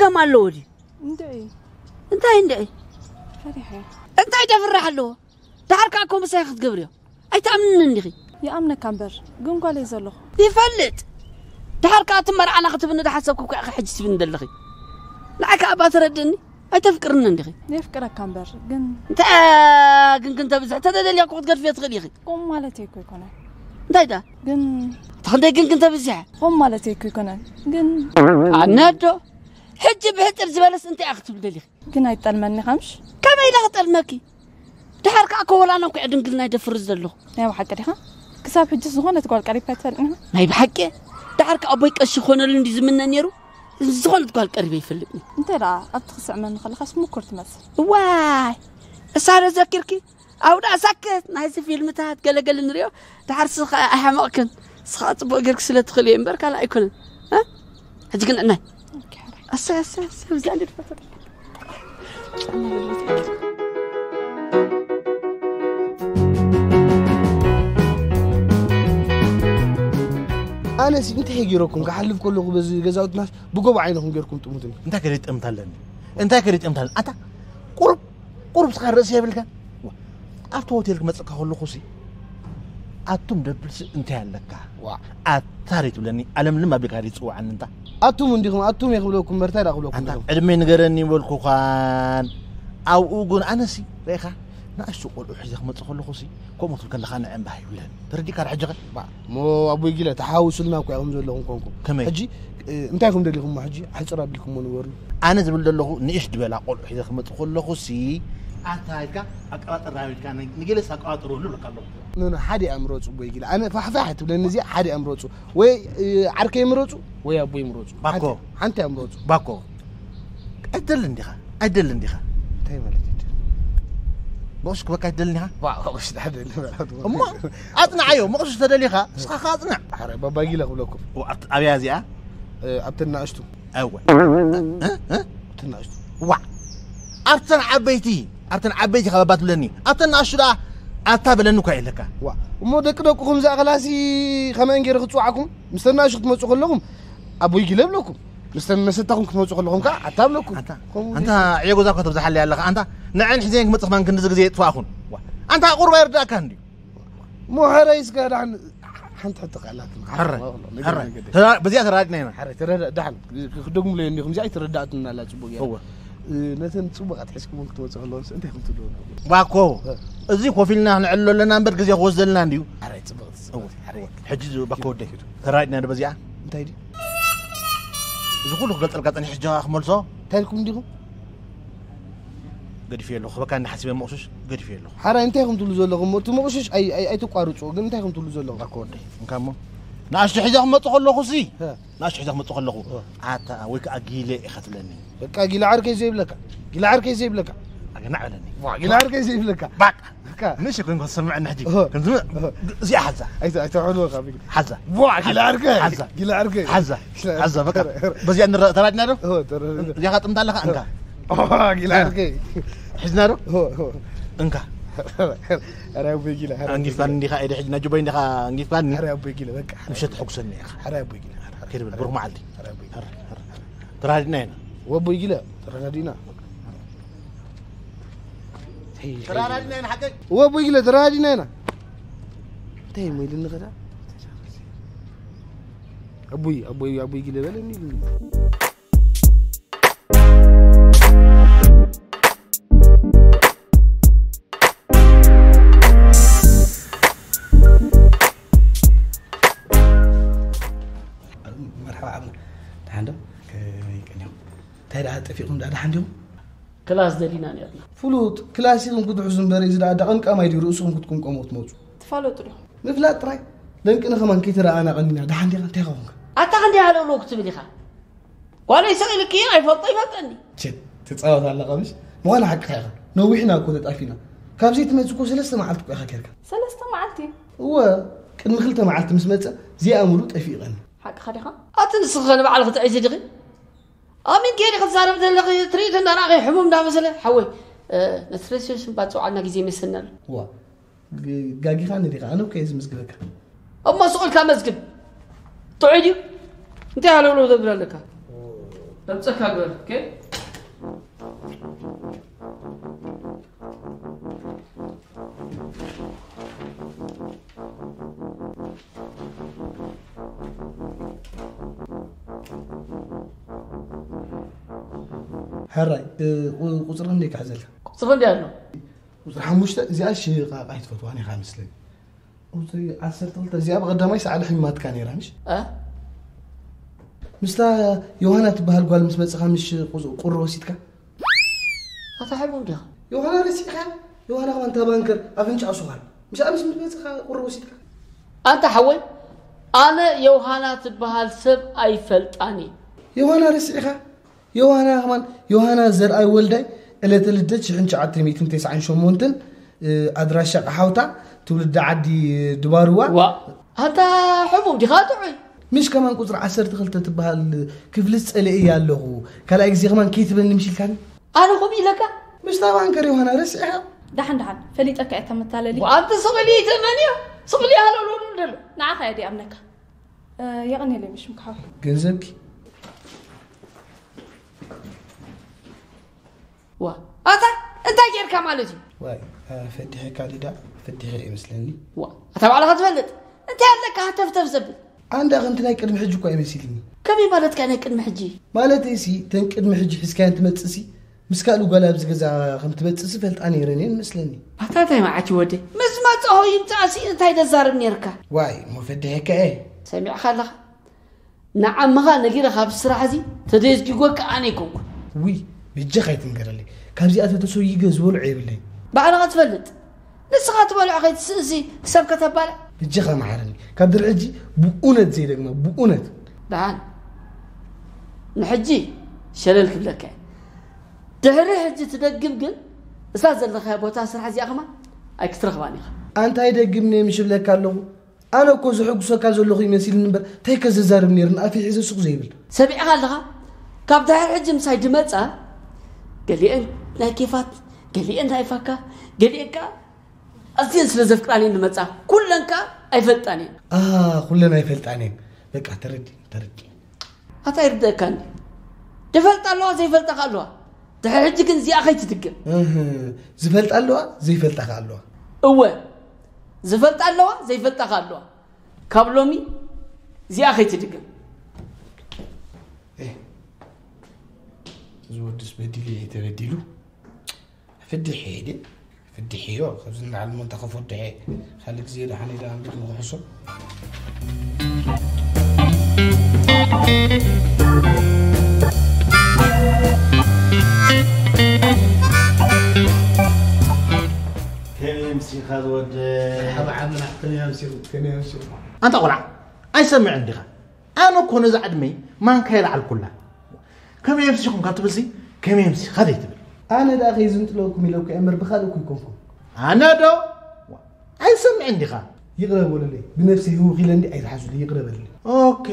ከም ኣለዎ ድዩ? እንድዒ እንታይ እንድዒ? ፈሪሐ። እንታይ ደፍራሕ ኣለዎ? ደሓር ከኣ እኮ ምሳይ ክትገብርዮ ኣይትኣምንን እንዲኺ። ይኣምነካ እምበር ግን ጓለይ ዘለኹ። ይፈልጥ። ደሓር ከኣ እቲ መርዓና ክትብኒ ዝሓሰብኩ እኮ ኢኺ ሕጂ ትብኒ ዘለኺ። ንዓይ ከኣ እባ ተረድእኒ። ኣይተፍቅርኒ እንዲኺ። የፍቅረካ እምበር ግን እንታይ ግን ግን ተብዝሕ ተደልያ እኮ ክትገድፍዮ ትኽእሊ ኢኺ። ከምኡ ማለተይ እኮ ኣይኮነን። እንታይ ደኣ? ግን ተኽንደይ ግን ግን ተብዝሕ። ከምኡ ማለተይ እኮ ኣይኮነን። ግን ኣነዶ ሕጂ ብሕጽር ዝበለስ እንታይ ኢኺ ክትብል ደሊኺ? ግን ኣይትጠልመኒ ኢኻ ምሽ? ከመይ ኢለ ክጠልመኪ? ድሓር ከኣ እኮ ወላ ነንኩዕ ድንግልና ይደፍር ዘለኹ። ናይ ብሓቂ ዲኻ? ክሳብ ሕጂ ዝኾነት ጓል ቀሪብካ ኣይትፈልጥን ኢኻ? ናይ ብሓቂ? ድሓር ከኣ ኣቦይ ቀሺ ክኾነሉ እንዲ ዝምነ ነይሩ። ዝኾነት ጓል ቀሪበ ይፈልጥኒ። እንታይ ደኣ ኣብቲ ክስዕመኒ ከለኻስ ምኩር ትመስል። ዋይ! እሳ ዶ ዘኪርኪ? ኣው ደኣ ሳክት ናይዚ ፊልምታት ገለገለ ንሪኦ። ድሓር ስኻ ኣይሓመቕክን። ስኻ ጽቡቕ ጌርክ ስለ ትኽእል እየ እምበር ካልእ ኣይኮነን። እ? ሕጂ ግን ዕናይ። ኣሰይ ኣሰይ ኣሰይ ብዛ እንዴት ፈተት ኣነሲ እንታይ ገይረኩም ክሓልፍ ከለኹ በዚ ገዛውትናስ ብጎቦ ዓይንኹም ገይርኩም ጥሙትኒ። እንታይ ከደይ ጠምታ ኣለኒ? እንታይ ከደይ ጠምታ ኣለኒ? ኣታ ቁሩብ ቁሩብ ስኻ ርእሲ የብልካ። ኣብቲ ሆቴል ክመጽእካ ከለኹ ሲ ኣቱም ደብልሲ እንታይ ኣለካ? ኣታ ደይ ትብለኒ ኣለምልም ኣቢልካ ደይ ትጽውዓኒ እንታ። ኣቱም እንዲኹም ኣቱም እየ ክብለኩም እምበር እንታይ ደኣ ክብለኩም ኣለኹ? ዕድመይ ንገረኒ ይበልኩኻን ኣብኡ ግን ኣነሲ ርኢኻ ንኣሽቱ ቆልዑ ሒዘ ክመጽእ ከለኹ ሲ ከምኡ ትብል ከለኻ ንዕን ባህ ይብለን። ተረዲእካ ዶ ሕጂ ኸ? እሞ ኣቦይ ጊለ ተሓዋውሱልና እኮ ኢኹም ዘለኹም ኮንኩም። ከመይ? ሕጂ እንታይ ኢኹም ደሊኹሞ ሕጂ? ኣሕጽር ኣቢልኩሞ ንገሩኒ። ኣነ ዝብል ዘለኹ ንእሽ ዝበላ ቆልዑ ሒዘ ክመጽእ ከለኹ ሲ ኣታ ኢልካ ኣቀባጥር ራቢልካ ንገለስ ኣቀባጥረሉ እብለካ ኣለኹ። ኖ ኖ ሓደ እያ ምረጹ ኣቦይ ጊለ። ኣነ ፋሕፋሕ ትብለኒ እዚኣ ሓደ እያ ምረጹ። ወይ ዓርከይ ምረጹ ወይ ኣቦይ ምረጹ። ባኮ። ሓንቲ እያ ምረጹ። ባኮ። ኣይትደልን ዲኻ? ኣይትደልን ዲኻ? እንታይ ማለት እዩ? መቑሽ ክበካ ኣይትደልን ዲኻ? ዋ መቑሽ ዳደል ማለት እሞ ኣጽንዓዮ። መቑሽ ተደሊኻ ንስኻ ከኣ ኣጽንዕ። ሓረ ባባጊለ ክብለኩም። ኣብያ እዚኣ ኣብተን ናእሽቱ። ኣወ ትናእሽቱ ዋ ኣብተን ዓበይቲ ኣብተን ዓበይቲ ካብ ኣባ ትብለኒ ኣብተን ናእሽቱ ደኣ ኣታ በለኒ እኳ የለካ ዋ እሞ ደቂ ደቅኹም ዝኣኸላሲ ከመን ገይረ ክፅዋዕኩም ምስ ተናእሽቱ ክትመፁ ከለኹም ኣቦይ ጊለ ብለኩም ምስ መሰታኹም ክትመፁ ከለኹም ከዓ ኣታ ብለኩም ኣንታ ዕዮ ገዛ እኳ ተብዝሓለይ ኣለኻ ኣንታ ንዐን ሕዘን ክመፅእ ከማን ክንድዚ ግዜ የጥፋእኹን ኣንታ ቁርባ ይርዳእካ እንድዩ ሞሐረይ እስከ ዳሕን ሓንቲ ሕቶ ቃላት በዚኣ ተራድና ኢና ዳሕን ክደግሙለይ እንዲኹም እዚኣ ኣይተረዳእትናላ ፅቡቅ እያ ነተን ፅቡቃት ሒዝኩም ክትመፁ ከለውን እንታይ ከም ትብሉ ባኮ እዚ ኮፍ ኢልና ክንዕሎ ኣለና እምበር ግዜ ክወስደልና እንድዩ ሕጂ ባኮ ወደይ ተራድና ዶ በዚኣ እንታይ ድዩ እዚ ኩሉ ክገልፀልካ ፀኒሕ ሕጂ ክመልሶ እንታይ ኢልኩም እንዲኹም ገዲፈዮ ኣለኹ ክበካ እንዳ ሓሲበ መቑሽሽ ገዲፈዮ ኣለኹ ሓራይ እንታይ ኢኹም ትብሉ ዘለኹም እቲ መቑሽሽ ኣይተቋርፅዎ ግን እንታይ ኢኹም ትብሉ ዘለኹም ኣኮ ወደይ እንካ እሞ ንኣሽቱ ሒዘ ክመፁ ከለኹ ሲ ንኣሽቱ ሒዘ ክመፁ ከለኹ ኣታ ወይ ከዓ ጊለ ኢኻ ትብለኒ በቃ ጊለ ዓርከይ ዘይብለካ ጊለ ዓርከይ ዘይብለካ ኣገናዕ በለኒ ጊለ ዓርከይ ዘይብለካ ባቃ ንእሽተይ ኮይንካ ትሰምዐኒ ሕጂ እዚኣ ሓዛ ኣይተሕልወካ ሓዛ ጊላ ዓርከይ ሓዛ ጊላ ዓርከይ ሓዛ ሓዛ በቃ በዚኣ ንረ ተራድና ዶ እዚኣ ካጥምታ ኣለካ እንካ ጊላ ዓርከይ ሕዝና ዶ እንካ ኣንጊፍካኒ እንዲኻ ኢደ ሕጂ ናጁበይ እንዲኻ ኣንጊፍካኒ ምሸት ተሐጉሰኒ ኢኻ ከይድብል ብሩኽ መዓልቲ ተራዲና ኢና ወቦይ ጊለ ተረዳዲና ተራራዲና ኢና ሓቀይ ወቦይ ጊለ ተረዳዲና ኢና እንታይ ሞ ኢልኒ ከዳ ኣቦይ ኣቦይ ኣቦይ ጊለ በለኒ ኢልኒ መርሓባ ዓብና ደሓን ዶ ከመይ ቀኒኹም እንታይ ደኣ ጠፊእኩም ደኣ ደሓን ዲኹም ክላስ ደሊና ነርና። ፍሉጥ ክላሲክን ክትሕዙ እምበር እዚ ደኣ ደቐምቃማይ ድዩ ርእስኹም ክትቅምቀሙ ክትመጹ። ትፋለጡ ዲኹም? ምፍላጥ ጥራይ ለንቅነ ከማን ከይተረኣኣና ቀኒና ደሓን ዲኻ እንታይ ኾንካ? ኣታ ክንደይ ሃለውለው ክትብል ኢኻ? ጓለይ ስቕ ኢልኪ ኣይፈልጦ ይፈልጠኒ። ቸት ትጻወት ኣለኻ ምሽ? ምዃነ ሓቅኻ ኢኻ። ነዊሕና እኮ ተጣፊና። ካብ ዘይትመጽእ እኮ ሰለስተ መዓልቲ እኮ ኢኻ ኬርካ። ሰለስተ መዓልቲ? እወ ቅድሚ ክልተ መዓልቲ ምስ መጸ ዘይኣምሩ ጠፊኡ ቀኒ። ሓቅኻ ዲኻ? ኣቲ ንስኺ ኸ ንባዕልኺ ጥዕይቲ ዲኺ? ኣሚንኪ ዲኺ ትዛረቢ ዘለኺ ትርኢት እንዳረኣኺ ሕሙም እንዳመሰለ ሓወይ ነቲ ሬስቶሬሽን ባጽውዓልና ግዜ ይመስለና ኣሎ። ዋ ጋጊኻኒ ዲኻ ኣነ እኮ እየ ዝምዝግበካ። እሞ ስቕ ኢልካ መዝግብ። ጥዑይ ድዩ? እንታይ ሃለውለው ተብል ኣለካ? ደምፀካ ግበር። ኦኬ። ሕራይ እ፣ ቁ- ቁፅሪ ክንደይ ክሕዘልካ? ቁፅሪ ክንደይ ኣሎ? ቁፅሪ ሓሙሽተ። እዚኣ ሽቓቕ ኣይትፈትዋን ኢኻ መስለኒ። ቁፅሪ ዓሰርተ ክልተ እዚኣ ብቐዳማይ ሰዓሊ ሒማትካ ነይራ ምሽ? እ? ምስታ ዮሃና ትበሃል ጓል ምስ መፅኻ ምሽ ቁዝ- ቁሪ ወሲድካ? ኣታ ሓቦም ዲኻ? ዮሃና ረሲዕኻ? ዮሃና ከማን እታ ባንከር ኣፍንጫ ስዃል። ምስኣ ምስ መፅኻ ቁሪ ወሲድካ? ኣንታ ሓወይ፣ ኣነ ዮሃና ትበሃል ሰብ ኣይፈልጣን እየ። ዮሃና ረሲዕኻ? ዮሃና ከማን ዮሃና ዘርኣይ ወልዳይ፣ ዕለተ ልደት ሽሕን ትሽዓተ ሚእትን ተስዓን ሸሞንተን፣ ኣድራሻ ቀሓውታ፣ ትውልዲ ዓዲ ድባርዋ። ዋ፣ ኣንታ ሕሙም ዲኻ ጥዑይ? ምሽ ከማን ቁፅሪ ዓሰርተ ክልተ ትበሃል ክፍሊ ጸሊኤያ ኣለኹ። ካልኣይ ግዜ ከማን ከይትበኒ ምሽ ኢልካኒ? ኣነ ከምኡ ኢለካ? ምሽ ታባንከር ዮሃና ረሲዕኻ? ደሓን ደሓን፣ ፈሊጠካ እየ ተመታለሊ። ኣንተ ስቕ ኢሊ ተመንዮ፣ ስቕ ኢሊ ሃለውለውሉ ደሎ። ንዓኻ እየ ድኣምነካ። እ፣ የቐንየለይ ምሽ ምክሓዊ። ገንዘብኪ? ዋ፣ ኣታ እንታይ ጌርካ ማለት እዩ? ዋይ፣ እ፣ ፈዲሐካ ሊዳ፣ ፈዲሐ እየ መስለኒ። ዋ፣ ኣታ ባዕልኻ ትፈልጥ። እንታይ ኣለካ ሃተፍተፍ ዘብል? ኣንዳ ከምቲ ናይ ቅድሚ ሕጂ እኳ ይመሲልኒ። ከመይ ማለትካ ናይ ቅድሚ ሕጂ? ማለተይሲ፣ ተን ቅድሚ ሕጂ ሒዝካየን ትመጽእሲ፣ ምስ ካልእ ጓል ኣብዚ ገዛ ከም ትመጽእሲ ፈልጣ ነይረን እየን መስለኒ። ኣታ እንታይ መዓት እዩ ወደይ? ምስ መጻኹ ይምጻእሲ እንታይ ደዛርብ ነይርካ? ዋይ፣ እሞ ፈዲሐካ እየ። ሰሚዕካ ኣለኻ? ንዓምኻ ነጊረ ካብ ስራሕ እዚ ተደዝጊጎካ ኣነ ኣይኮንኩን። ውይ፣ በጃኻ ኣይትንገረለይ። ካብዚኣ ተተሰይገ ዝበልዖ የብለይን። ባዕልኻ ትፈልጥ። ንስኻ ትበልዖ ከይትስእሲ ክሳብ ከተባልዕ። በጃኻ መሓረኒ። ካብ ድሕሪ ሕጂ ብእውነት ዘይደግማ፣ ብእውነት። ደሓን። ንሕጂ ሸለል ክብለካ እየ። ድሕሪ ሕጂ ትደግም ግን፣ እዛ ዘለኻያ ቦታ ስራሕ እዚኣ ከማን ኣይክትረኽባን ኢኻ። ኣንታይ ደግም ነይ ምሽ እብለካ ኣለኹ? ኣነ እኮ ዘሐጉሰካ ዘለኹ ይመሲልኒ እምበር፣ እንታይ ከ ዘዛርብ ነይርኒ? ኣፈይ ሒዘ ሱቕ ዘይብል። ሰሚዕኻ ኣለኻ? ካብ ድሕሪ ሕጂ ምሳይ ድመጻ፣ ገሊአን ናይ ኬፋት፣ ገሊአን ናይ ፋካ፣ ገሊአን ከኣ ኣዝየን ስለ ዘፍቅራኒ እየን ድመጻ። ኩለን ከኣ ኣይፈልጣን እየን። ኣሃ፣ ኩለን ኣይፈልጣን እየን። በቃ፣ ተረዲእ፣ ተረዲእ። ኣታ ይርደእካኒ። ድፈልጣ ኣለዋ፣ ዘይፈልጣ ከኣ ኣለዋ። ድሕሪ ሕጂ ግን እዚኣ ከይትድገም። እህ፣ ዝፈልጣ ኣለዋ፣ ዘይፈልጣ ከኣ ኣለዋ። እወ፣ ዝፈልጣ ኣለዋ፣ ዘይፈልጣ ከኣ ኣለዋ። ካብ ሎሚ እዚኣ ከይትድገም። ኤ፣ እዚ ወድስ በዲሉ እየ ተበዲሉ። ፍድሕ እየ ድየ? ፍድሕ እዮ፣ ካብዚ ንላዕሊ እሞ እንታይ ከፈድሕ እየ? ካልእ ግዜ ደሓን ኢለ ኣንብር ንኽሕሶ። ከመይ ኣምሲኻ ዝወደ? መርሓባ ዓብና፣ ከመይ ኣምሲኹም? ከመይ ኣምሲኹም? ኣንታ ቆልዓ፣ ኣይሰምዕን ዲኻ? ኣነ እኮ ነዛ ዕድመይ ማንካ የልዓልኩላ። ከመይ ኣምሲኹም ካብ ትብልሲ፣ ከመይ ኣምሲኻ ዘይትብል? ኣነ ደኣ ከይዝንጥለኩም ኢለ እኮ እየ እምበር ብኻልእ እኮ ኣይኮንኩን። ኣነ ዶ? ኣይሰምዕን ዲኻ? ይቕረ በሉለይ። ብነብሰይ ህውኽ ኢለ እንዲ ኣይትሓዙለይ፣ ይቕረ በሉለይ። ኦኬ፣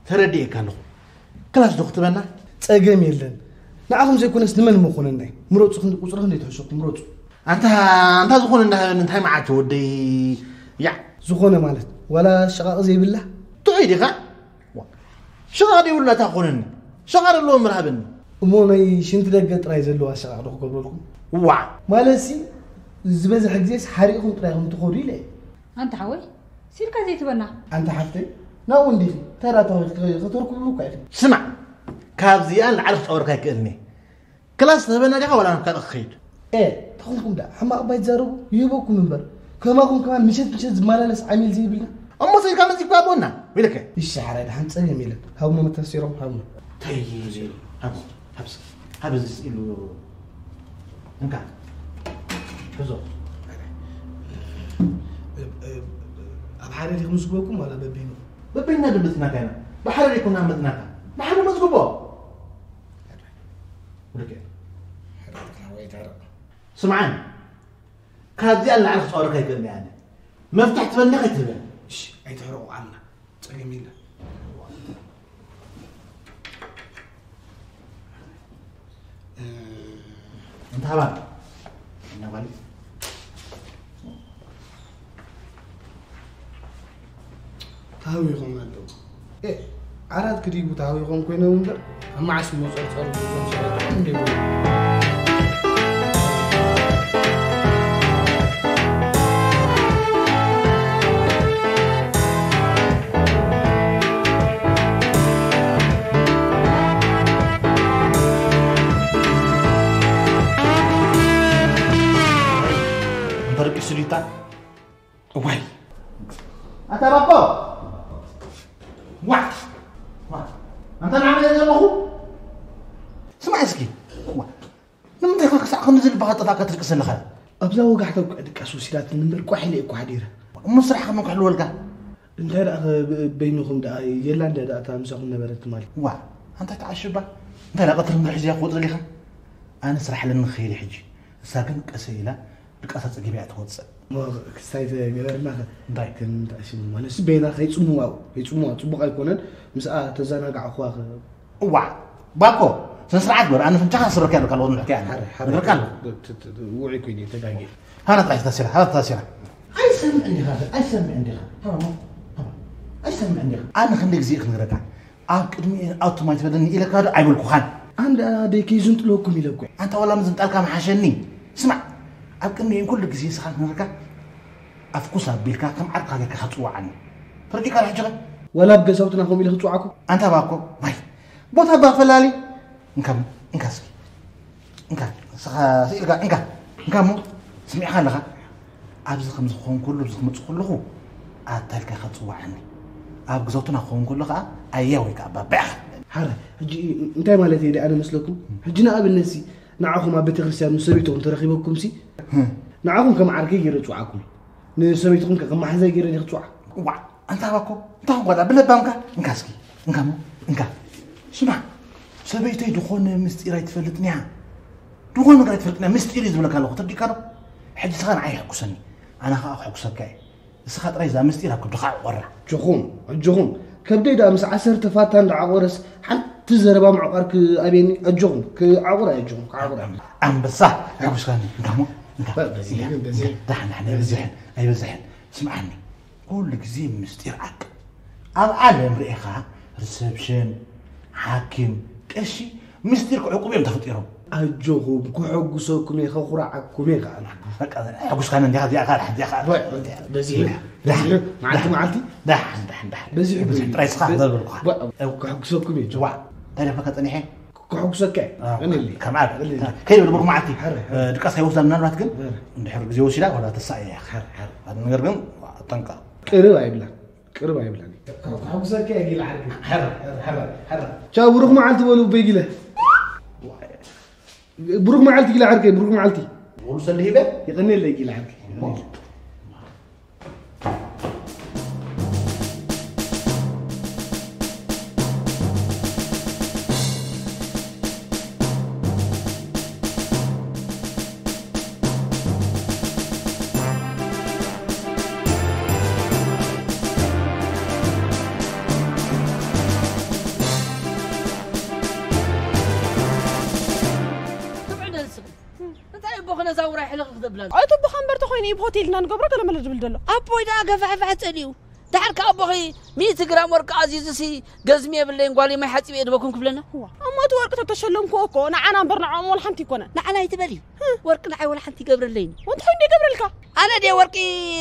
ተረዲኤካ ኣለኹ። ክላስ ዶ ክትበና? ጸገም የለን። ንዓኹም ዘይኮነስ ንመን እሞ ኮነናይ? ምረጹ፣ ክንዲ ቁጽሪ ክንደይ ትሕሸኩም? ምረጹ። ኣንታ፣ ኣንታ ዝኾነ እንዳሃበኒ እንታይ መዓት ወደይ? ያዕ። ዝኾነ ማለት ዋላ ሸቓቕ ዘይብላ? ጥዑይ ዲኻ? ዋ። ሸቓቕ ዘይብላ እታ ኮነኒ። ሸቓቕ ዘለዎ ምርሃበኒ። እሞ ናይ ሽንቲ ደገ ጥራይ ዘለዋ ሸቓቕ ዶ ክገብረልኩም? ዋ። ማለትሲ ዝበዝሐ ግዜስ ሓሪቕኹም ጥራይ ኢኹም ትኸዱ ኢለ እየ። ኣንታ ሓወይ፣ ሲልካ ዘይትበና። ኣንታ ሓፍተይ፣ ናብኡ እንዲኺ ተራ ታሪኽ ከተርክብሉ እኳ ኢኺ። ስማዕ፣ ካብዚኣ ንላዕሊ ክጻወርካ ኣይክእልን እየ። ክላስ ትህበና ዲኻ ዋላ ናብ ካልእ ክኸይድ? ኤ፣ ተኾንኩም ደኣ ሕማቕ እባ ኣይትዛረቡ፣ ይህበኩም እምበር። ከማኹም ከማን ምሸት ምሸት ዝመላለስ ዓሚል ዘይብልና። እሞ ሰይድካ መጺእካ ኣቦና፣ ኢለከ። እሺ፣ ሓራይ ደሓን ጸገም የለን። ሃብሞ መታሰሮም፣ ሃብሞ። እንታይ እዩ እዚ? ሃብሞ፣ ሃብስ፣ ሃብ እዚ ኢሉ። እንካ፣ ሕዞ። ኣብ ሓደ ዲኹም ዝግበኩም ዋላ በበይኑ? በበይና ድምፅናካ ኢና። ብሓደ ዲኩና መፅናካ። ብሓደ መዝግቦ። ብልክዕ። ሕራቕ ወይ ታረቕ። ስምዓኒ፣ ካብዚኣ ንላዕሊ ክፃወረካ ኣይክእልን እየ ኣነ። መፍትሕ ትበኒ ከይትህበኒ። እሺ፣ ኣይትሕረቑ ዓምና። ጸገም የለን። እ፣ እንተ ሃባ። እና ጓል። ተሃዊኾም ኣለዉ። ኤ፣ ዓራት ክድይቡ ተሃዊኾም ኮይኖም እምበር፣ ኣብ መዓስ መጸርጸሪ ብዞም ሰለጥዖም እንዲሁ። እንተ ደቂ ስሊታ፣ እዋይ። ኣታ ባኮ! ዋ! ዋ! ኣንታ ንዓመለ ዘለኹ? ስማዕ እስኪ። ዋ! ንምንታይ ኢኻ ክሳዕ ክንዲ ዝልባኻ ጠፋእካ ትድቅስ ዘለኻ? ኣብዛ ወጋሕታ እኮ ድቃስ ወሲዳትኒ እምበር ቋሕ ኢለ እኮ ሓዲረ። እሞ ስራሕ ከመን ክሕልወልካ? እንታይ ደኣ ኸ ብ-፣ በይንኹም ደኣ የላ እንድያ ደኣ እታ ምሳኹም ነበረት ትማሊ? ዋ! ኣንታ ተዓሽባ። እንታይ ደኣ ቀትሪ ምድሪ ሒዝያ ክወጽእ ደሊኻ? ኣነ ስራሕ ኣለኒ ክኸይድ ሕጂ። እሳ ግን ቀሰ ኢላ ድቃሳ ጸጊባ እያ ትወጽእ። እሞ ክስታይ ተገበርና ኸ? እንታይ? ከም ተዕሽቡ ማለት ሲ በይና ከይጽምዋ፣ ከይጽምዋ ጽቡቕ ኣይኮነን። ምስኣ ተዘናጋዕኹዋ ኸ? እዋዕ! ባኮ! ስነ ስርዓት ግበር፣ ኣነ ፍንጫኻ ክስረካ ኣለካ፣ ኣለዎ ንሕኪ ኣነ። ሓረ፣ ሓረ። ንብርካ ኣለዎ። ት-፣ ት-፣ ት-፣ ውዑይ ኮይነ ተጋጊ። ሃና ጥራይ ተታሲራ፣ ሃና ተታሲራ። ኣይሰምዕን ዲኻ፣ ኣይሰምዕን ዲኻ። ሃባ፣ ሃባ። ኣይሰምዕን ዲኻ። ኣነ ክንደይ ግዜ ክነግረካ? ኣብ ቅድሚ ኣቱም ኣይትበለኒ ኢለካ ዶ ኣይበልኩኻን? ኣንዳ ደይ ከይዝንጥለኩም ኢለ እኮ። ኣንታ ዋላ ምዝንጣልካ ምሓሸኒ። ስማዕ፣ ኣብ ቅድሚኦም ኩሉ ግዜ ስኻ ክነግረካ፣ ኣፍኩስ ኣቢልካ ከም ዓርካ ጌርካ ክትጽውዓኒ። ተረዲእካ ዶ ሕጂ ኸ? ዋላ ኣብ ገዛውትና ከምኡ ኢለ ክጽውዓኩም? ኣንታ ባኮ፣ ማይ። ቦታ እባ ፈላሊ። እንካ፣ እንካ እስኪ። እንካ፣ ንስኻ ስኢልካ፣ እንካ፣ እንካ እሞ፣ ስሚዕካ ኣለኻ? ኣብዚ ከም ዝኸውን ኩሉ፣ ኣብዚ ክመጽእ ከለኹ፣ ኣታ ኢልካ ኢኻ ትጽውዓኒ። ኣብ ግዘውትና ክኸውን ከሎ ኸኣ፣ ኣያ ወይ ከኣ ባባ ኢኻ። ሓረ፣ ሕጂ እንታይ ማለት እየ ደኣ ንመስለኩም? ሕጂ ንኣብነት ሲ፣ ንዓኹም ኣብ ቤተክርስትያን ምስ ሰበይትኹም ተረኺበኩም ሲ፣ ህም። ንዓኹም ከም ዓርከይ ገይረ እጽውዓኩም። ንሰበይትኹም ከ ከም መሓዛይ ገይረ ድየ ክጽውዓ? ዋዕ! ኣንታ ባኮ፣ እንታይ ጓዳ ብለባምካ? እንካ እስኪ፣ እንካ እሞ፣ እንካ። ስማዕ፣ ሰበይተይ ዝኾነ ምስጢር ኣይትፈልጥን እያ። ዝኾነ ነገር ኣይትፈልጥን እያ። ምስጢር እዩ ዝብለካ ኣለኹ። ተርዲእካ ዶ? ሕጂ ስኻ ንዓይ ይሕጉሰኒ። ኣነ ኸኣ ክሕጉሰካ እየ። እስኻ ጥራይ እዛ ምስጢር ኣብ ከብድኻ ዕቆራ። ኣጆኹም፣ ኣጆኹም። ከብደይ ደኣ ምስ ዓሰርተ ፋታ እንዳዓቆረስ ሓንቲ ዘረባ ምዕቋር ክኣብየኒ። ኣጆኹም፣ ክዓቁራ እየ፣ ኣጆኹም፣ ክዓቁራ። ኣንበሳ፣ ሕጉስካኒ። እንካ እሞ፣ እንካ። በ-፣ በዚ፣ እንካ። በዚ። እንካ። ዳሕን፣ ዳሕን፣ ኣይበዝሕን፣ ኣይበዝሕን። ስምዓኒ። ኩሉ ግዜ ምስጢር ዓቅብ። ኣብ ዓለም ርኢኻ ሪሰፕሽን፣ ሓኪም፣ ቀሺ ምስጢር ክዕቁብ እዮም ተፈጢሮም። ኣጆኹም፣ ክሕጉሰኩም እየ፣ ከኹርዓኩም እየ ከኣ። በቃ፣ ሕጉስካኒ እንዲኻ፣ እዚኣ ከኣ፣ እዚኣ ከኣ። በ-፣ በዚ፣ ዳ-፣ በዚ፣ ዳ-፣ መዓልቲ፣ ዳ-፣ መዓልቲ። ዳሕን፣ ዳሕን፣ ዳሕን። በዚ፣ በዚ፣ ጥራይ ስኻ በ-፣ ዘበልኩኻ። በ-፣ ከሕጉሰኩም እየ። ዋ፣ እንታይ ደኣ ጸኒሐ? ክሕጉሰካ እየ። ኣዎ፣ ቀንየለይ። ከም ዓብ-፣ ቀንየለይ። ከይበል ብሩኽ መዓልቲ። ሕረ፣ ሕረ። እ፣ ድቃስ ከይወስዳ ምናልባት ግን ሕረ። እንድሕር ግዜ ወሲዳ ዋላ ተሳእያ እያ። ሕረ፣ ሕረ። ነገር ግን ኣጠንቀቕ። ቅርብ ኣይብላን። ቅርብ ኣይብላን። ክሕጉሰካ እየ ጊል ዓርኪ። ሕረ፣ ሕረ፣ ሕረ፣ ሕረ። ቻው፣ ብሩኽ መዓልቲ በሉ በይ ጊለ። ብሩኽ መዓልቲ ጊለ ዓርከይ፣ ብሩኽ መዓልቲ። ሙሉ ሰልዲ ሂበ? የቐንየለይ ጊለ ዓርከይ። ትብዕደ ንስኺ። እንታይ እቦኺ ነዛ ውራይ ሕልኽልኽ ዘብላ? እቲ እቦኻ እምበር ተኾይኑ እዩ ብሆቴል ኢና ንገብሮ ገለ መለ ዝብል ዘሎ። ኣቦይ ደኣ ገፋሕፋሕ ጸሊኡ። ደሓር ከኣ ኣቦኺ ሚእቲ ግራም ወርቂ ኣዚዙሲ ገዝሚ የብለይን ጓለይ ማይ ሓጺበ እየ ድበኩም ክብለና? እዋ፣ እሞ እቲ ወርቂ ተተሸለምክዎ እኮ ንዓና እምበር ንዕኦም ወላ ሓንቲ ኣይኮነን። ንዓና ኣይትበሊ። ወርቂ ንዓይ ወላ ሓንቲ ይገብረለይን። ወንታይ እንደ ይገብረልካ? ኣነ ድየ ወርቂ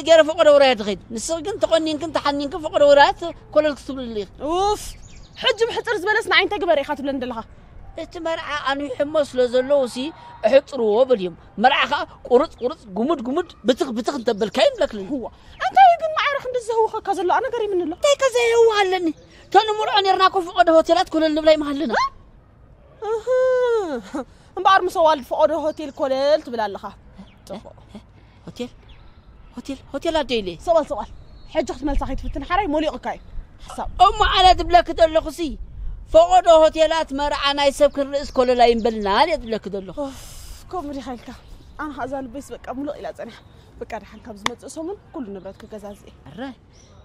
ገይረ ፈቆዶ ውራያት ዝኸይድ? ንስኺ ግን ተቆኒንክን ተሓኒንክን ፈቆዶ ውራያት ኮለል ክትብልሊ ኢኺ። ኡፍ፣ ሕጂ ብሕጽር ዝበለስ ንዓይ እንታይ ግበረ ኢኻ ትብለኒ ዘለኻ? እቲ መርዓ ኣንዊሖሞ ስለ ዘለዉ ሲ እሕጽርዎ በልዮም። መርዓ ኸኣ ቁርጽ ቁርጽ፣ ጉሙድ ጉሙድ፣ ብትኽ ብትኽ እንተበልካዮ ንብለክለይ። እዋ፣ እንታይ እዩ ግን ማዕረ ክንዲ ዘህውኸካ ዘሎ? ኣነ ገሪምኒ ኣሎ። እንታይ ከ ዘየህውኽ ኣለኒ? ተንምርዖ ኔርና እኮ ፈቐዶ ሆቴላት ኮለል ንብላ ይመሃልና። እ? እህ፣ እምበኣር ምስ ኣዋልድ ፈቐዶ ሆቴል ኮለል ትብል ኣለኻ። ጥፉእ። ሆቴል? ሆቴል? ሆቴል ኣደይ ኢለ። ሰቕ በል፣ ሰቕ በል። ሕጂ ክትመልሳ ከይትፍትን ሓራይ ሞሊቑካ እዩ። ሓሳብ። እሞ ኣነ ዝብለኪ ዘለኹሲ፣ ፈቐዶ ሆቴላት መርዓ ናይ ሰብ ክንርእስ ኮለል ኣይንበልናን እየ ዝብለኪ ዘለኹ። ኡፍ፣ ከምኡ ዲኻ ኢልካ? ኣነ ኸኣ እዛ ልበይስ በቃ ሙልቕ ኢላ ጸኒሓ። በቃ ደሓን ካብ ዝመጽእ ሰሙን ኩሉ ንብረት ክገዛዝእ እየ። ኣረ፣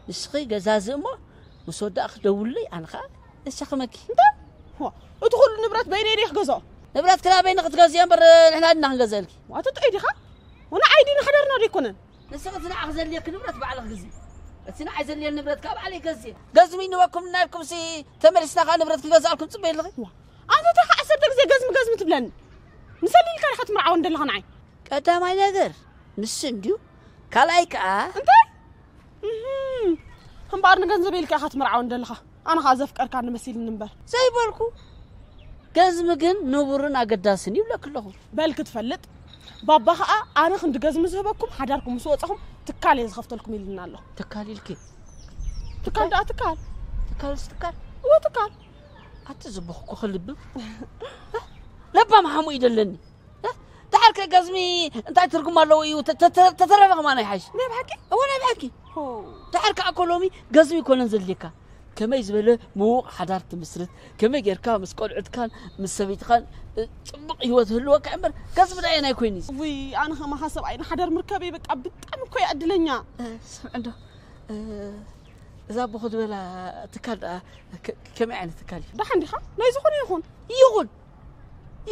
ንስኺ ገዛዝእ እሞ ምስ ወዳእኺ ደውልለይ፣ ኣነ ኸኣ እሸኽመኪ። እንታይ? ዋ፣ እቲ ኩሉ ንብረት በይነይ ድየ ክገዝኦ? ንብረት ክላ በይኒ ክትገዝእዮ እምበር ንሕና ድና ክንገዝአልኪ። ዋ፣ ትጥዑይ ዲኻ? ወንዓይ ድዩ ንሓዳርና ዶ ኣይኮነን? ንስኺ እቲ ንዓኺ ዘድልየኪ ንብረት ባዕልኺ ግዝኢ። እቲ ንዓይ ዘድልየኒ ንብረት ካብ ባዕለይ ገዝእ። ገዝሚ ንበኩም እናልኩም ሲ ተመሊስና ከዓ ንብረት ክገዛእልኩም ጽበይ ኣለኺ። ዋ፣ ኣንተ እንታይ ከዓ ዓሰርተ ግዜ ገዝሚ ገዝሚ ትብለኒ? ንሰሊልካ ዲኻ ትምርዓወኒ ዘለኻ ንዓይ? ቀዳማይ ነገር ንሱ እንድዩ፣ ካልኣይ ከዓ እንታይ? እህም፣ እምበኣር ንገንዘብ ኢልካ ኢኻ ትምርዓወኒ ዘለኻ። ኣነ ከዓ ዘፍቀርካኒ መሲልኒ እምበር። ዘይበልኩ። ገዝሚ ግን ንቡርን ኣገዳስን ይብለክ ኣለኹ። በል ክትፈልጥ፣ ባባ ከዓ ኣነ ክንዲ ገዝሚ ዝህበኩም ሓዳርኩም ምስ ወፀኹም ትካል እየ ዝኸፍተልኩም ኢልና ኣሎ። ትካል ኢልኪ? ትካል ደኣ ትካል። ትካልስ ትካል? እወ ትካል። ኣቲ ዝበኽኩ ክልብም። ለባም ሓሙ ይደለኒ። ደሓር ከ ገዝሚ እንታይ ትርጉም ኣለዎ እዩ? ተ-፣ ተ-፣ ተ-፣ ተተረፈ ከማን ኣይሓይሽ? ናይ ብሓቂ? እወ ናይ ብሓቂ። ሆ። ደሓር ከኣ እኮ ሎሚ ገዝሚ ይኮነን ዘድልየካ። ከመይ ዝበለ ምዉቕ ሓዳር ትምስርት፣ ከመይ ጌርካ ምስ ቆልዑትካን ምስ ሰበይትኻን፣ እ፣ ጽቡቕ ህይወት ህልወካ እምበር ገዝሚ ደኣ ኣየናይ ኮይኑ እዩ? ውይ፣ ኣነ ከማኻ ሰብኣይ ንሓዳር ምርከበይ በቃ ብጣዕሚ እኮ እየ ዕድለኛ። እ፣ ስምዕ እንዶ፣ እ፣ እዛ ብኹ ዝበላ ትካል ደኣ ከ-፣ ከመይ ዓይነት ትካል እዩ? ደሓን ዲኻ? ናይ ዝኾነ ይኹን። ይኹን።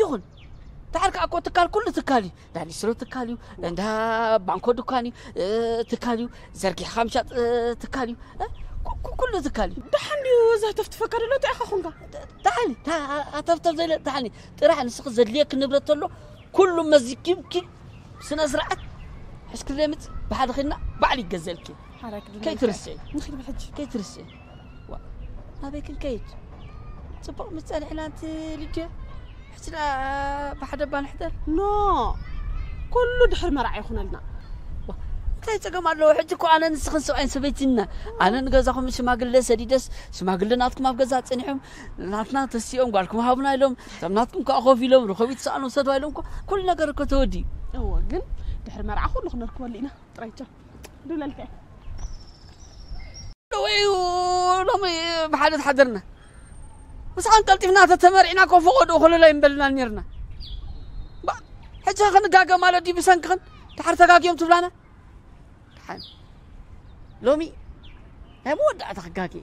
ይኹን። ደሓር ከኣ እኮ ትካል ኩሉ ትካል እዩ። እንዳ ሊስትሮ ትካል እዩ፣ እንዳ ባንኮ ድኳን እዩ፣ እ፣ ትካል እዩ፣ ዘርጊሕኻ ምሻጥ፣ እ፣ ትካል እዩ። እ፣ ኩ-፣ ኩ-፣ ኩሉ ትካል እዩ። ደሓን ድዩ እዛ ተፍትፈካ ደሎ እንታይ ኢኻ ኾንካ? ደ-፣ ደሓን፣ ታ-፣ ኣተፍተፍ ዘይለ-፣ ደሓን እዩ። ጥራሕ ንስኺ ዘድልየኪ ንብረት ተሎ ኩሉ መዚኪምኪ ስነ ስርዓት ሕስክለምጽ ብሓደ ኺድና ባዕሉ ይገዘልኪ። ሓራይ ክድን ከይትርስዒ። ንኺድ ብሕጂ። ከይትርስዒ። ዋ፣ ናበይ ክንከይድ? ጽቡቕ ምስ ጸኒሕና ኣንቲ ልድያ። ሕጂ ደኣ ብሓደ እባ ንሕደር። ኖ፣ ኩሉ ድሕሪ መርዓ ይኹነልና። ዋ፣ እንታይ ጸገም ኣለዎ? ሕጂ እኮ ኣነ ንስኽን ሰብኣይን ሰበይትን ኢና። ኣነ ንገዛኹም ሽማግለ ሰዲደስ፣ ሽማግለ ናትኩም ኣብ ገዛ ጸኒሖም፣ ናትና ተሲኦም ጓልኩም ሃቡና ኢሎም፣ እቶም ናትኩም ከኣ ኮፍ ኢሎም፣ ርኸቡ ይትሰኣኑ ሰድዋ ኢሎም እኮ ኩሉ ነገር እኮ ተወዲኡ። እወ፣ ግን ድሕሪ መርዓ ኩሉ ክነርክበሉ ኢና። ጥራይ ቻው። ድውለልካ እየ። ወይ ሎሚ ብሓደ ተሓደርና። ምስኣን ቀልጢፍና ተተመሪዕና እኮ ፈቐድኡ ክልል ኣይምበልና ኔርና። ባ-፣ ሕጂ ክንጋገ ማለት ድዩ ብሰንክኽን? ድሓር ተጋግዮም ትብላና? ደሓን። ሎሚ ናይ መወዳእታ ክጋገ።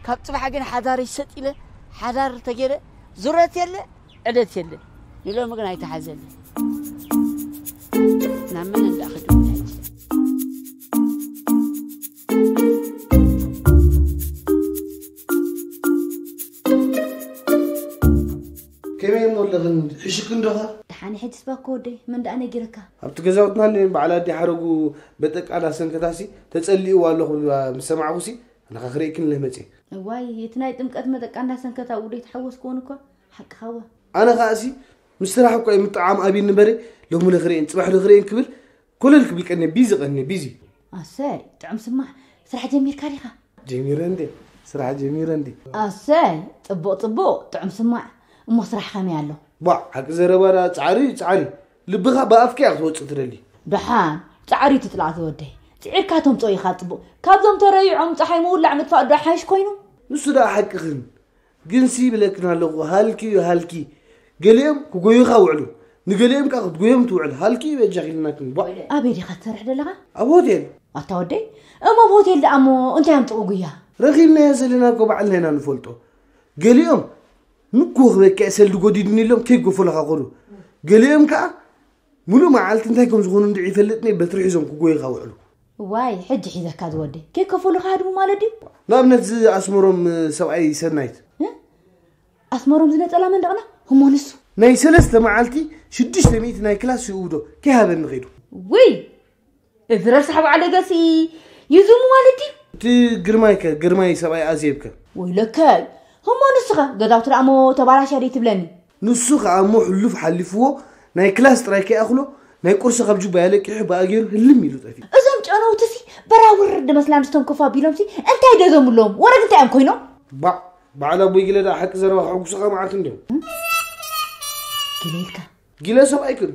ካብ ጽባሕ ግን ሓዳር ይሰጥ ኢለ፣ ሓዳር ተገይረ፣ ዙረት የለ፣ ዕደት የለ። ንሎሚ ግን ኣይተሓዘልን። ናብ መን እንዳኸዱ ሕጂ? ከመይ እሞ ኣለኽን? ሕሽክን ዶኻ? ደሓን ሕጅስ ባኮ ወደይ፣ መን ደኣ ነጊርካ? ኣብቲ ገዛውትና እኒአን በዓል ኣዲ ሓረጉ በጠቃ እንዳሰንከታሲ ተጸሊእዋ ኣለኹ ምስ ሰማዕኹሲ፣ ኣነ ኸ ክርእየክን ኢለ መጽየ። እዋይ፣ እቲ ናይ ጥምቀት መጠቃ እንዳሰንከታ ኣብኡ ደይተሓወስክዎን እኳ፣ ሓቅኻዋ። ኣነ ኸኣሲ ምስ ስራሕ እኳ እዩ ምጥዓም ኣብዩኒ እምበረ፣ ሎሚ ዶ ክርእየን ጽባሕ ዶ ክርእየን ክብል ኮለል ክብል ቀንየ፣ ቢዚ ቀንየ፣ ቢዚ። ኣሰይ፣ ጥዑም ስማዕ፣ ስራሕ ጀሚርካ ዲኻ? ጀሚረ እንዴ፣ ስራሕ ጀሚረ እንዴ። ኣሰይ፣ ጽቡቕ ጽቡቕ፣ ጥዑም ስማዕ። እሞ ስራሕ ከመይ ኣሎ? ቧዕ፣ ሓቂ ዘረባ ደኣ ጻዕሪ እዩ፣ ጻዕሪ። ልብኻ ብኣፍካ እያ ክትወጽእ ትደሊ። ደሓን፣ ጻዕሪ ትጽላእ ዝወደይ። ጽዒርካ ተምጽኦ ኢኻ ጽቡቕ። ካብዞም ተረይዖም ጸሓይ ምውላዕ ምጥፋእ ዶ ሓይሽ ኮይኑ? ንሱ ደኣ ሓቅኽን። ግንሲ ይብለክን ኣለኹ፣ ሃልኪ እዩ፣ ሃልኪ። ገሊኦም ክጎዩኻ ውዕሉ፣ ንገሊኦም ከኣ ክትጎዮም ትውዕል። ሃልኪ እዩ በጃኺ ኢልናክን። ቧዕ። ኣበይ ዲኻ ትሰርሕ ዘለኻ? ኣብ ሆቴል። ኣታ ወደይ፣ እሞ ኣብ ሆቴል ደኣ እሞ እንታይ ኣምጽኡ ጉያ? ረኺብናዮ ዘለና እኮ ባዕልና ኢና ንፈልጦ። ገሊኦም ንግሆ ክበክዕ ሰልዲ ጎዲድኒ ኢሎም ከይገፈሉኻ ከዱ። ገሊኦም ከኣ ምሉእ መዓልቲ እንታይ ከም ዝኾኑ እንድዒ ይፈልጥኒ በትሪ ሒዞም ክጎዩኻ ውዕሉ። ዋይ፣ ሕጂ ሒዘካ ዝወደይ። ከይከፈሉኻ ሃድሙ ማለት ድዩ? ንኣብነት እዚ ኣስመሮም ሰብኣይ ሰናይት። እ? ኣስመሮም ዝነጸላ መንደቕና? እሞ ንሱ? ናይ ሰለስተ መዓልቲ ሽዱሽተ ሚእቲ ናይ ክላስ ይእውዶ ከይሃበኒ ኸይዱ። ውይ! እዚ ረሳሕ በዓል ገሲ ይዙሙ ማለት ድዩ? እቲ ግርማይ ከ፣ ግርማይ ሰብኣይ ኣዜብ ከ? ወይለከይ! እሞ ንስኸ ገዛውቲ ደኣ እሞ ተባላሽያ ደይ ትብለኒ? ንሱ ኸኣ እሞ ሕሉፍ ሓሊፍዎ ናይ ክላስ ጥራይ ከይኣኽሎ ናይ ቁርሲ ካብ ጁባ ያለቂሑ ብኣ ገይሩ ህልም ኢሉ ጠፊኡ። እዞም ጨነውትሲ በራውር ድመስላ ንስቶም ኮፍ ኣቢሎምሲ እንታይ ገዞም ኣለዎም? ወረግ እንታይ እዮም ኮይኖም? ባዕ፣ በዓል ኣቦይ ጊለ ደኣ ሓቂ ዘረባ ከሐጉሱኻ መዓት እንድዮም። ጊለ ኢልካ? ጊለ ሰብኣይክን።